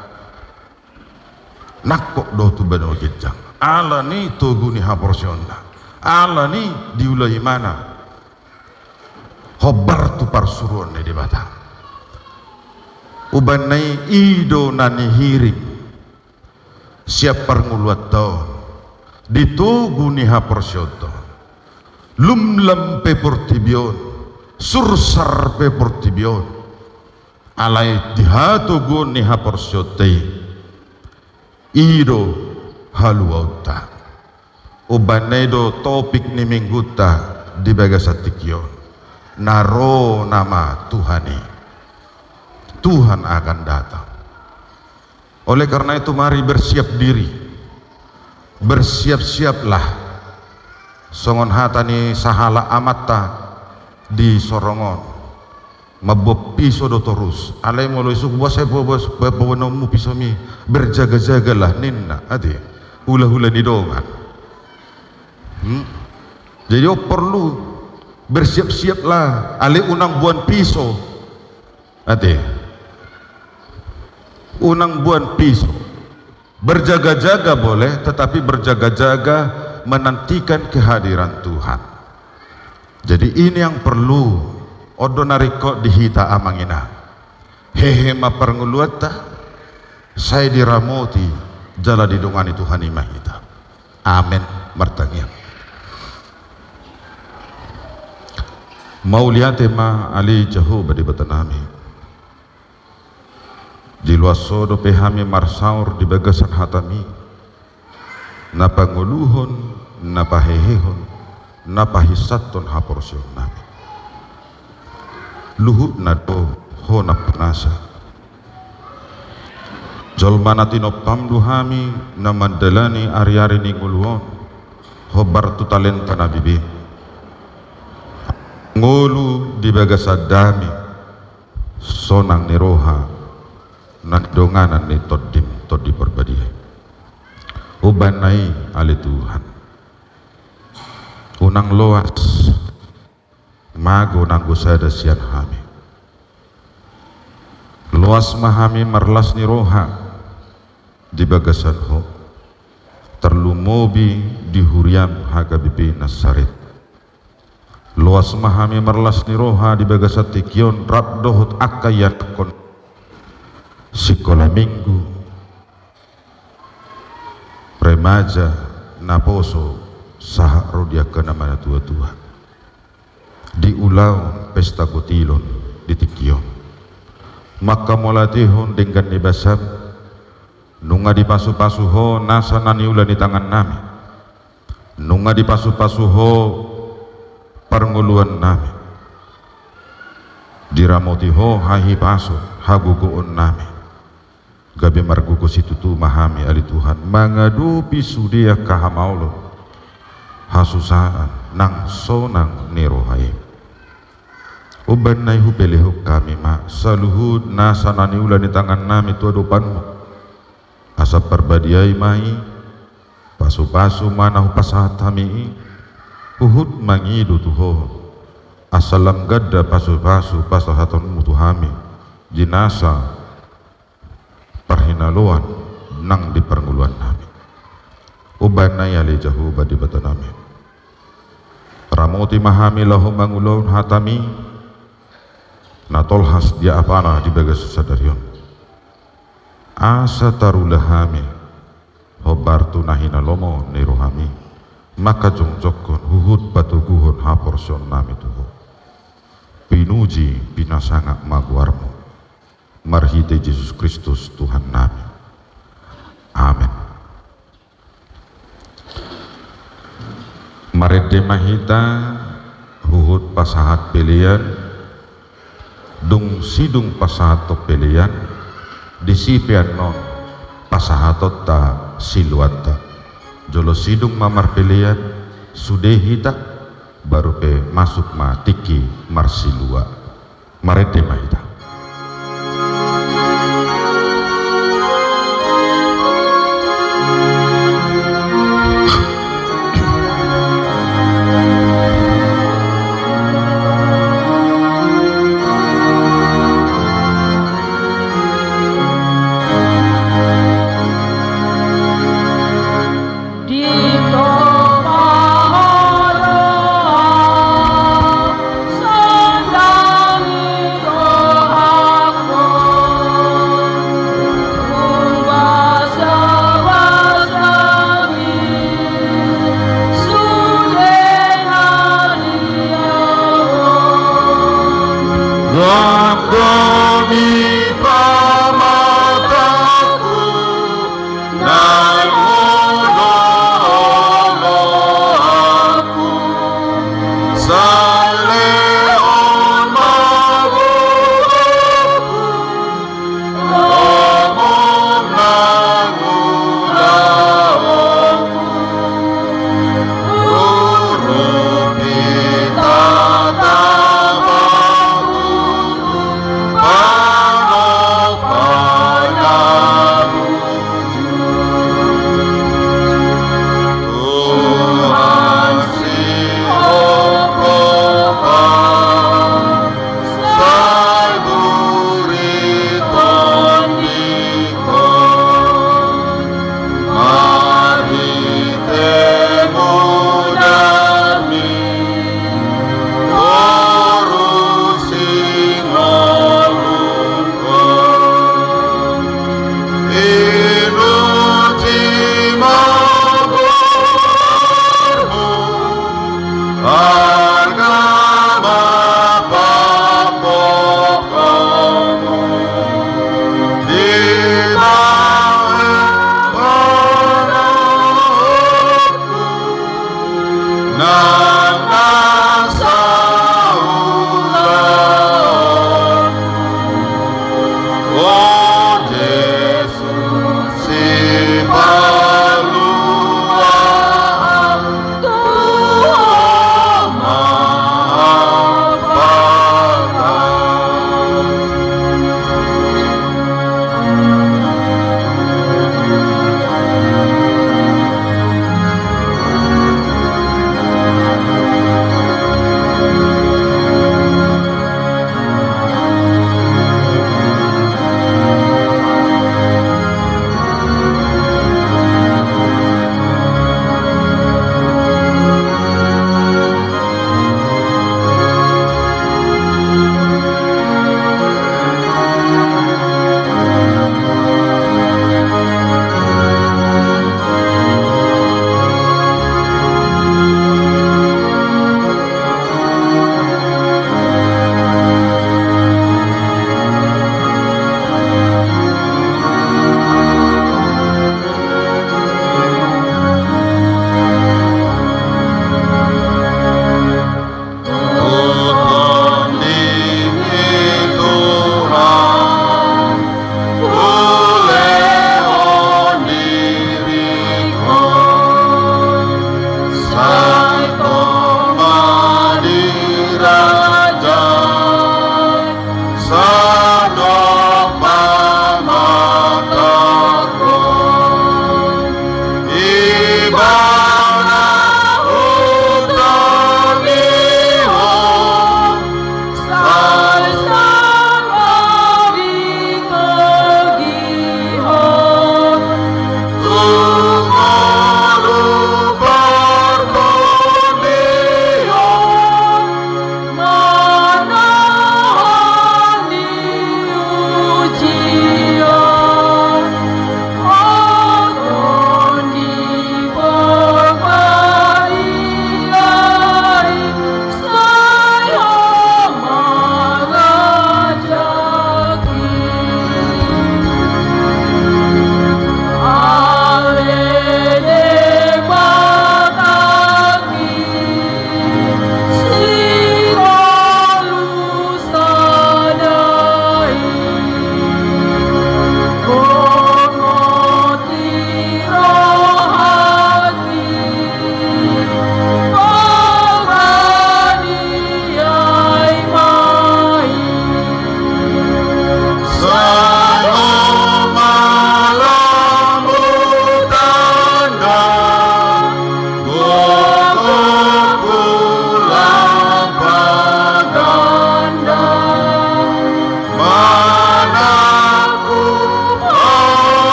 Nangkok do tu banua ginjang. Ala ni togu ni haporseaonna. Ala ni diula ibana hombar tu parsuruon ni Debata. Umbahen na i, i do na nihirim sian parngoluanta on, di togu ni haporseaonta on. Lumlam pe portibi on, sursar pe portibi on, alai di hatoguon ni haporseaonta i, i do haluaonta. Umbahen na i do topik ni minggunta di bagasan tingki on. Na ro nama Tuhan i. Tuhan akan datang. Oleh karena itu, mari bersiap diri. Bersiap-siaplah. Songon hata ni sahalak amanta di Sorong on. Mamboan piso do torus. Alai molo isuk boas, ai boas, boanonmu pisomi. Berjaga-jagalah ninna, ate. Hulahula ni dongan. Hmm? Jadi, oh, perlu bersiap-siaplah. Alai unang boan piso. Ate. Unang boan piso. Berjaga-jaga boleh, tetapi berjaga-jaga menantikan kehadiran Tuhan. Jadi ini yang perlu, on do na ringkot di hita amang inang. Hehe ma parngoluanta, sai diramoti jala didongani Tuhan i ma hita. Amen. Martangiang. Mauliate ma ale Jahowa Debatanami. Di loas Ho dope hami marsaor di bagasan hataMi, na pangoluhon, na pahehehon, na pahinsathon haporseaonnami. Luhutna do Ho nampunasa. Jolma na tinompaM do hami na mandalani ariari ni ngolu on, hombar tu talenta na bibe. Ngolu di bagasan dame, sonang ni roha, na nidonganan ni TondiM, Tondi Parbadia. Umbahen na i, ale Tuhan, unang loas mago nanggo sada sian hami. Loas ma hami marlas ni roha di bagasan Ho, tarlumobi di huriaM H K B P Nasaret. Loas ma hami marlas ni roha di bagasan tingki on rap dohot angka ianakhon sikola minggu, remaja, naposo, sahat ro di angka na manatua-tua. Di ulaon pesta kotilon di tingki on, manghamauliatehon denggan ni basaM, nunga dipasu-pasu Ho nasa na niula ni tangannami. Nunga dipasu-pasu Ho parngoluannami. Diramoti Ho hahipason hagogoonnami. Gabe margogo situtu ma hami, ale Tuhan, mangadopi sude angka hamaolon hasusaan nang sonang ni roha i. Umbahen na i hupelehon hami ma saluhut nasa na niula ni tangannami tu adopanmu, asa parbadiai ma i, pasupasu ma na hupasahat hami i, huhut mangido tu Ho, asa lam ganda pasupasu pasahatonmu tu hami di nasa parhinaloan nang di parngoluannami. Umbahen na i ale Jahowa Debatanami, ramoti ma hami laho mangulahon hatami na tolhas di apala di bagasan sadari on, asa tarula hami hombar tu na hinalomo ni rohami, mangkajongjongkon huhut patoguhon haporseaonnami tu Ho. Pinuji pinasangap ma goarmu, marhite Jesus Kristus Tuhannami. Amen. Marende ma hita huhut pasahat pelean. Dung sidung pasahathon pelean, disi pe annon pasahatonta siluanta. Jolo sidung ma marpelean, sude hita, baru pe masuk ma tingki marsilua. Marende ma hita.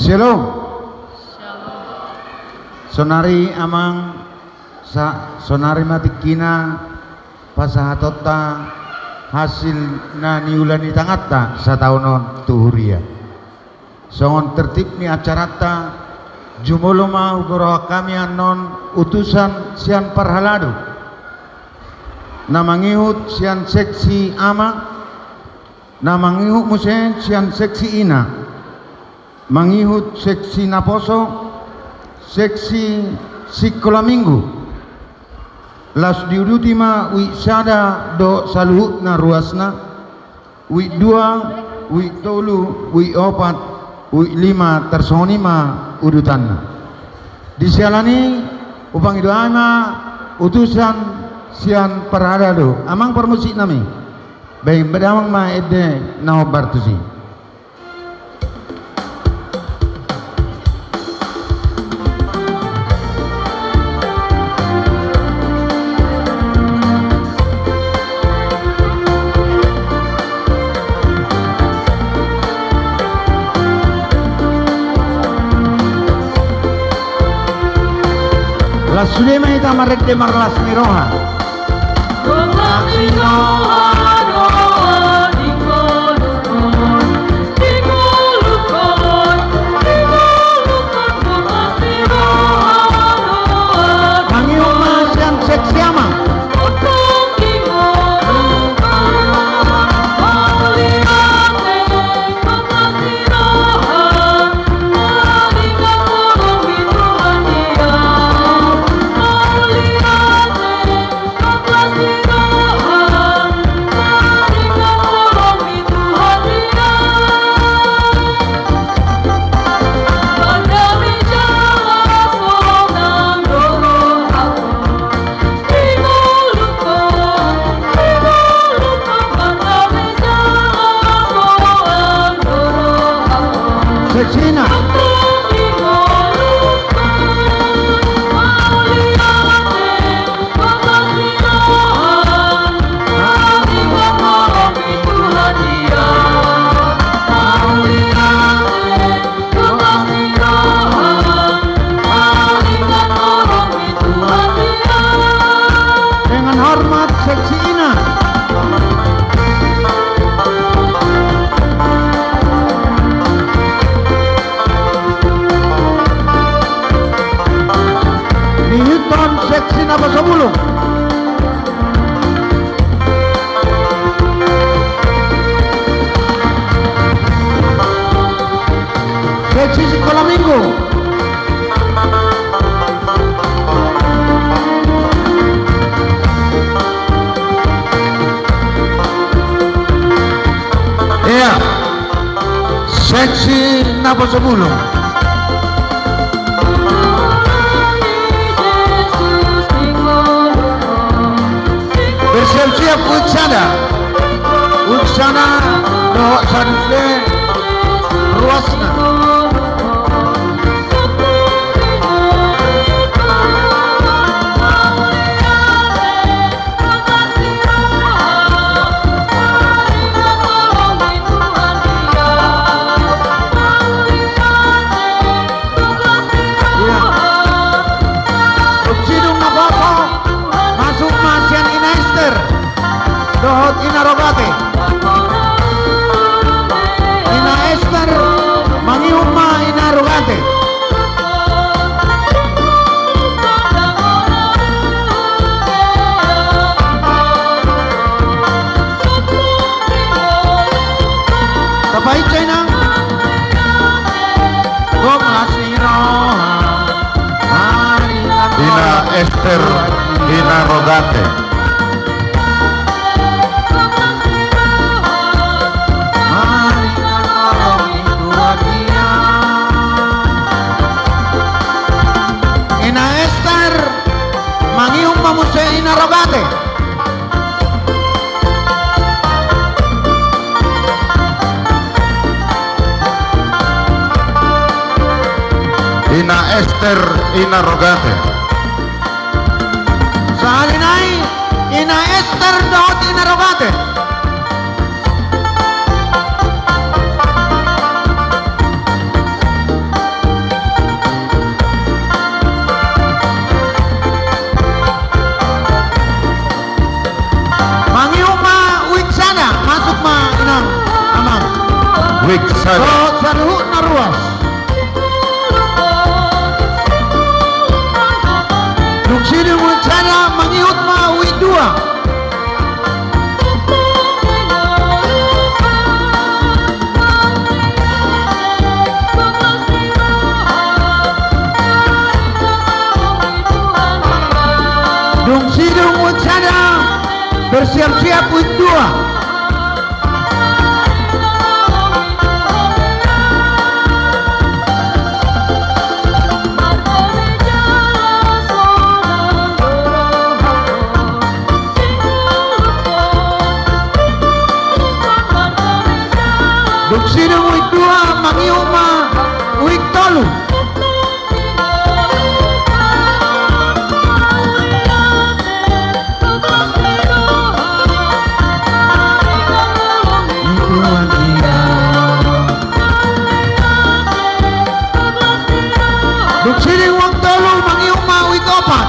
Shalom. Saonari amang, sa-, saonari ma tingkina pasahatonta hasil na niula ni tanganta sataon on tu huria. Songon tertib ni acaranta, jumolo ma hugorohon hami annon utusan sian parhalado, na mangihut sian seksi ama, na mangihut muse sian seksi ina, mangihut seksi naposo, seksi sikola minggu. Laos diuduti ma uik sada dohot saluhutna ruasna, uik dua, uik tolu, uik opat, uik lima, tarsongon i ma udutanna. Di siala ni i, hupangido hami ma utusan sian parhalado, amang parmusik nami. Baen damang ma ende na hombar tusi. Laos sude ma hita marende marlas ni roha. Mangihut ma sian seksi ama. Seksi ina. Dengan hormat seksi ina. Diihuthon seksi naposo bulung. Seksi sikola minggu. Iya. Seksi naposo bulung. Bersiap-siap uik sada. Uik sada dohot saluhutna ruasna. Iya. Dung sidung naposo, masuk ma sian Ina Ester dohot Ina Rogate. Ina Ester, mangihut ma Ina Rogate. Tapaingot, Inang. Gok las ni roha. Ina Ester, Ina Rogate. Ina Ester, mangihut ma muse Ina Rogate. Ina Ester, Ina Rogate. Sahali nai, Ina Ester dohot Ina Rogate. Uik sada. Saluhutna ruas. Dung sidung uik sada, mangihut ma uik dua. Dung sidung uik sada, bersiap-siap uik dua. Dung sidung uik dua, mangihut ma uik tolu. Dung sidung uik tolu, mangihut ma uik opat.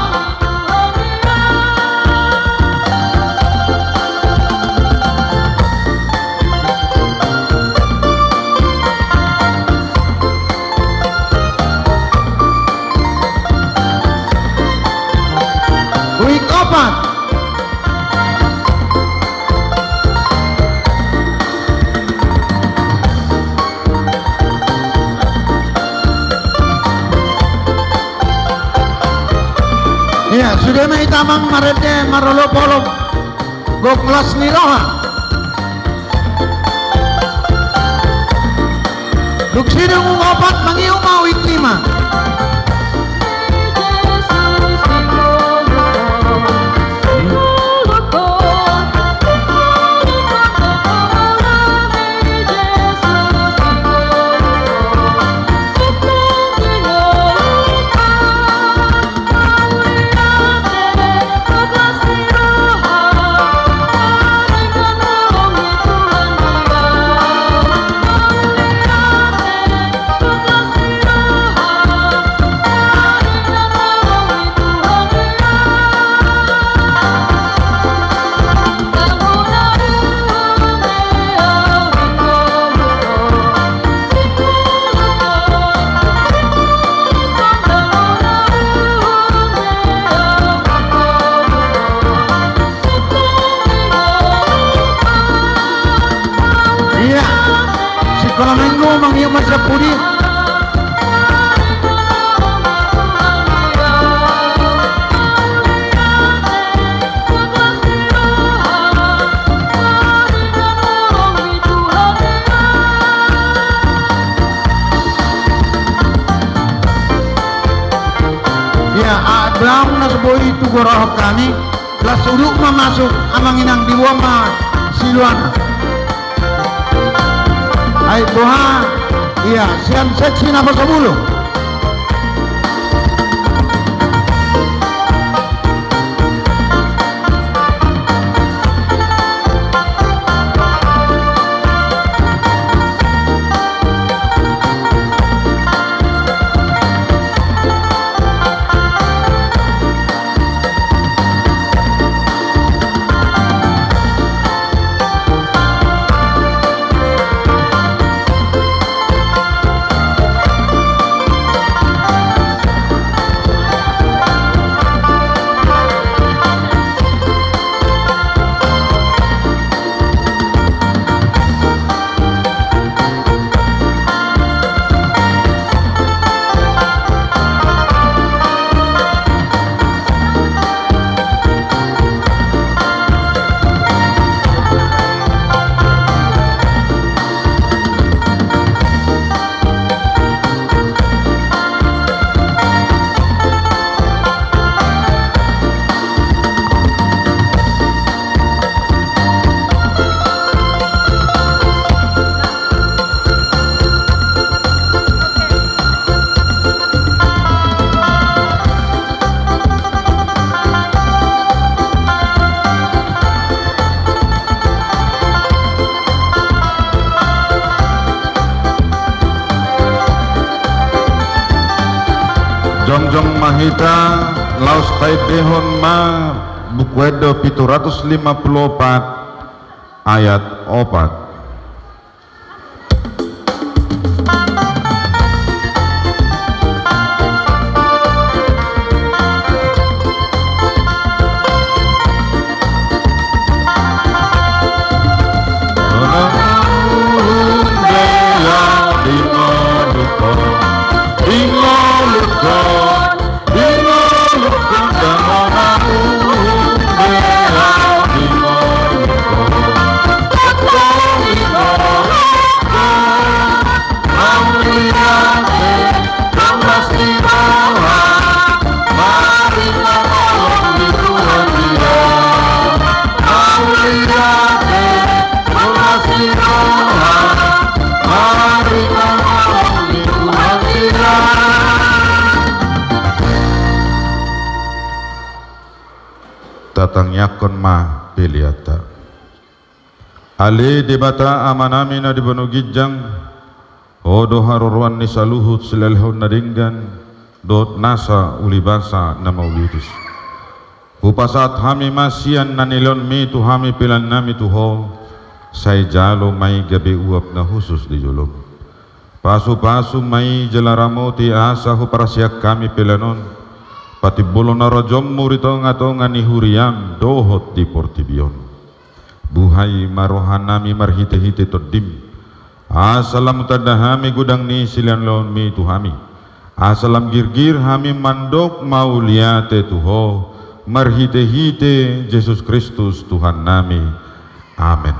Uik opat. Ia, sude ma hita amang marende marolopolop gok las ni roha. Dung sidung uik opat, mangihut ma uik lima. Ia, sikola minggu mangihut ma sian pudi. Ia, a, daong na so boi tu gorohon hami. Las uduk ma masuk, amang inang, diboan ma siluana. Ai boha, ia, sian seksi na pasapulu. Jongjong ma hita, laos taendehon ma Buku Ende pitu ratus lima pulu opat, ayat opat. Tatangiangkon ma peleanta. Ale Debata Amanami na di banua ginjang, Ho do haroroan ni saluhut silehonlehon na denggan dohot nasa ulibasa na mauliutus. Hupasahat hami ma sian na nilehonmi tu hami peleannami tu Ho, sai jalo ma i gabe uap na hushus di jolomi. Pasupasu ma i jala ramoti asa huparsian hami pelean on patimbulhon harajaonmu di tongatonga ni huriam dohot di portibi on. Buhai ma rohanami marhitehite Tondim, asa lam tanda hami godang ni silehonlehonmi tu hami, asa lam girgir hami mandok mauliate tu Ho, marhitehite Jesus Kristus Tuhannami. Amen.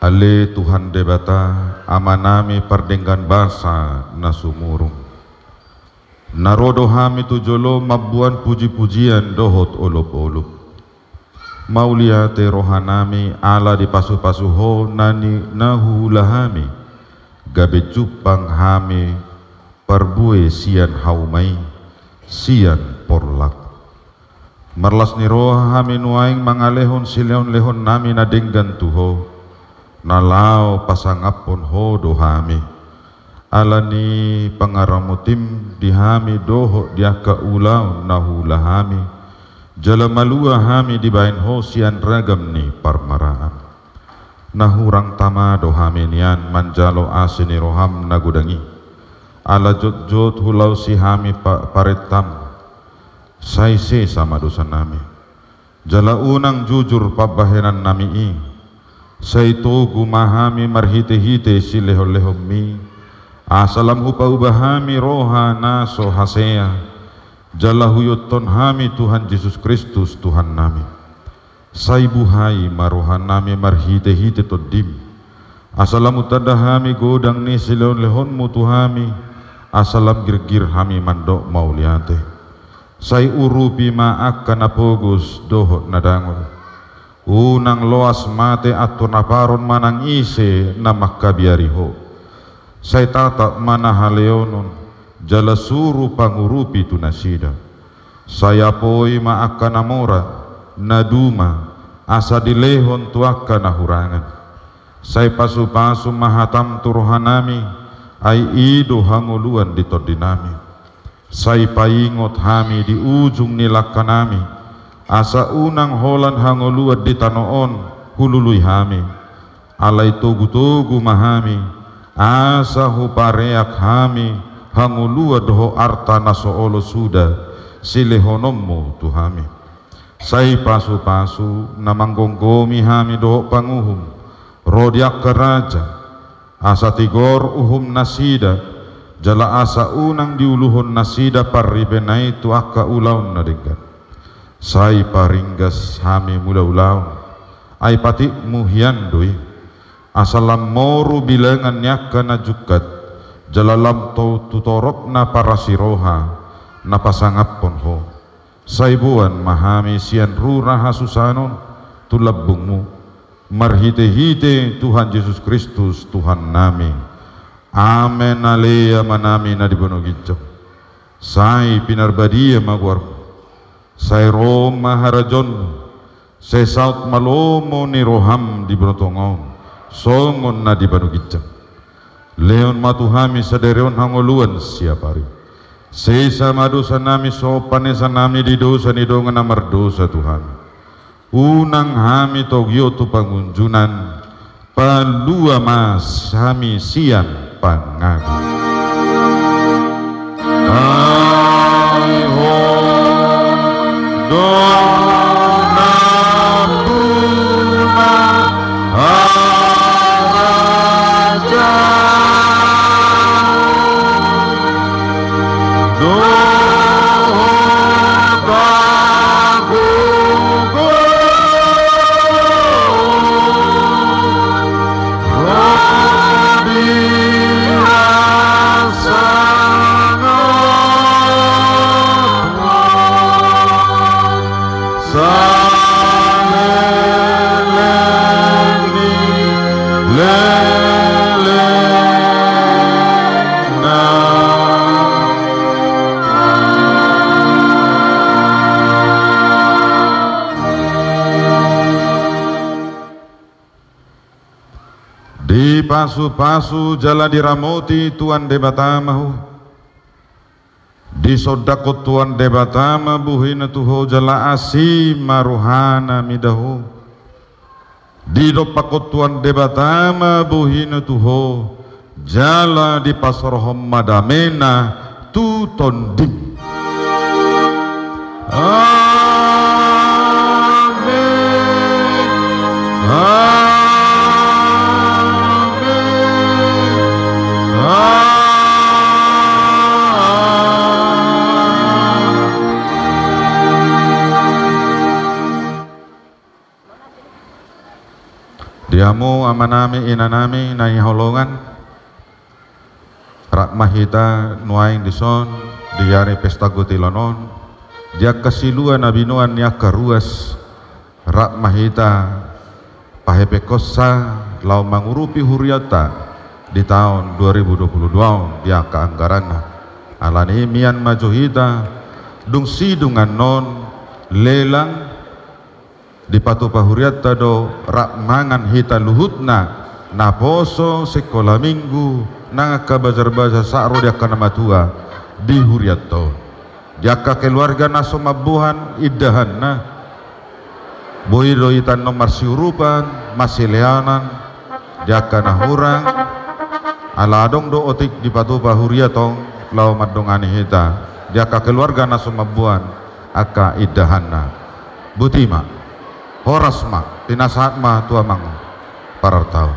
Ale Tuhan Debata, Amanami pardenggan basa na sumurung. Na ro do hami tu jolo mamboan pujipujian dohot olopolop. Mauliate rohanami ala dipasupasu Ho na ni, na huula hami, gabe jumpang hami parbue sian hauma i, sian porlak. Marlas ni roha hami nuaeng mangalehon silehonlehonnami na denggan tu Ho, na laho pasangaphon Ho do hami. Ala ni pangaramotim di hami dohot di angka ulaon na huula hami, jala malua hami dibahen Ho sian ragam ni parmaraan. Na hurang tama do hami nian manjalo asi ni roham na godang i. Ala jotjot hulaosi hami pa-, parentam, sai sesa ma dosanami. Jala unang jujur pambahenannami i. Sai togu ma hami marhitehite silehonlehonmi, asa lam hupauba hami roha na so hasea, jala huihuthon hami Tuhan Jesus Kristus Tuhannami. Sai buhai ma rohanami marhitehite Tondim, asa lam hutanda hami godang ni silehonlehonmu tu hami, asa lam girgir hami mandok mauliate. Sai urupi ma angka na pogos dohot na dangol. Unang loas mate antor na paron manang ise na mangkabiari Ho. Sai tatap ma na haleonon, jala suru pangurupi tu nasida. Sai apoi ma angka na mora, na duma, asa dilehon tu angka na hurangan. Sai pasupasu ma hatam tu rohanami, ai i do hangoluan di tondinami. Sai paingot hami di ujung ni langkanami, asa unang holan hangoluan di tano on hulului hami. Alai togutogu ma hami, asa hupareak hami hangoluan dohot arta na so olo suda silehononmu tu hami. Sai pasupasu na manggomgomi hami dohot panguhum, ro di angka raja, Asa tigor uhum nasida, jala asa unang diuluhon nasida parribena i tu angka ulaon na denggan. Sai paringgas hami mula ulaon, ai patikmu hian do i. Asa lam moru bilangan ni angka na jungkat, jala lam tou tu torop na parasi roha, na pasangaphon ho. Sai boan ma hami sian rura hasusanon tu lambungmu, marhite-hite Tuhan Jesus Kristus Tuhan nami. Amen. Ale Amanami na di banua ginjang, sai pinarbadia ma goarmu. Sai ro ma harajaonmu. Sai saut ma lomo ni roham di banua tonga on, songon na di banua ginjang. Lehon ma tu hami sadari on hangoluan siapari. Sesa ma dosa nami songon panesanami di dosa ni dongan na mardosa tu hami. Unang hami togihon tu pangunjunan, palua ma hami sian pangago. Ai Ho do nampuna harajaon dohot hagogoon. Dipasu-pasu jala diramoti Tuhan Debata ma ho. Disondangkon Tuhan Debata ma bohina tu ho jala asi ma rohana mida ho. Didompakkon Tuhan Debata ma bohina tu ho jala dipasaorhon ma damena tu tondim. Amen. Amen. Amen. Di hamu amanami, inanami na hinaholongan, rap ma hita nuaeng dison di ari pesta gotilon on, di angka silua na binoan ni angka ruas, rap ma hita pahepengkonsa laho mangurupi hurianta di taon dua ribu dua puluh dua on di angka anggaranna. Alani i mian ma jo hita, dung sidung annon lelang, dipatupa hurianta do rap mangan hita luhutna, naposo sikola minggu nang angka bazar-bazar sahat ro di angka na matua di hurianta on. Di angka keluarga na so mamboan indahanna, boi do hita annon marsiurupan, marsilehonan di angka na hurang, ala adong do otik dipatupa huria tong laho mandongani hita di angka keluarga na so mamboan angka indahanna. Boti ma. Horas ma, pinasahat ma tu amang parartaon.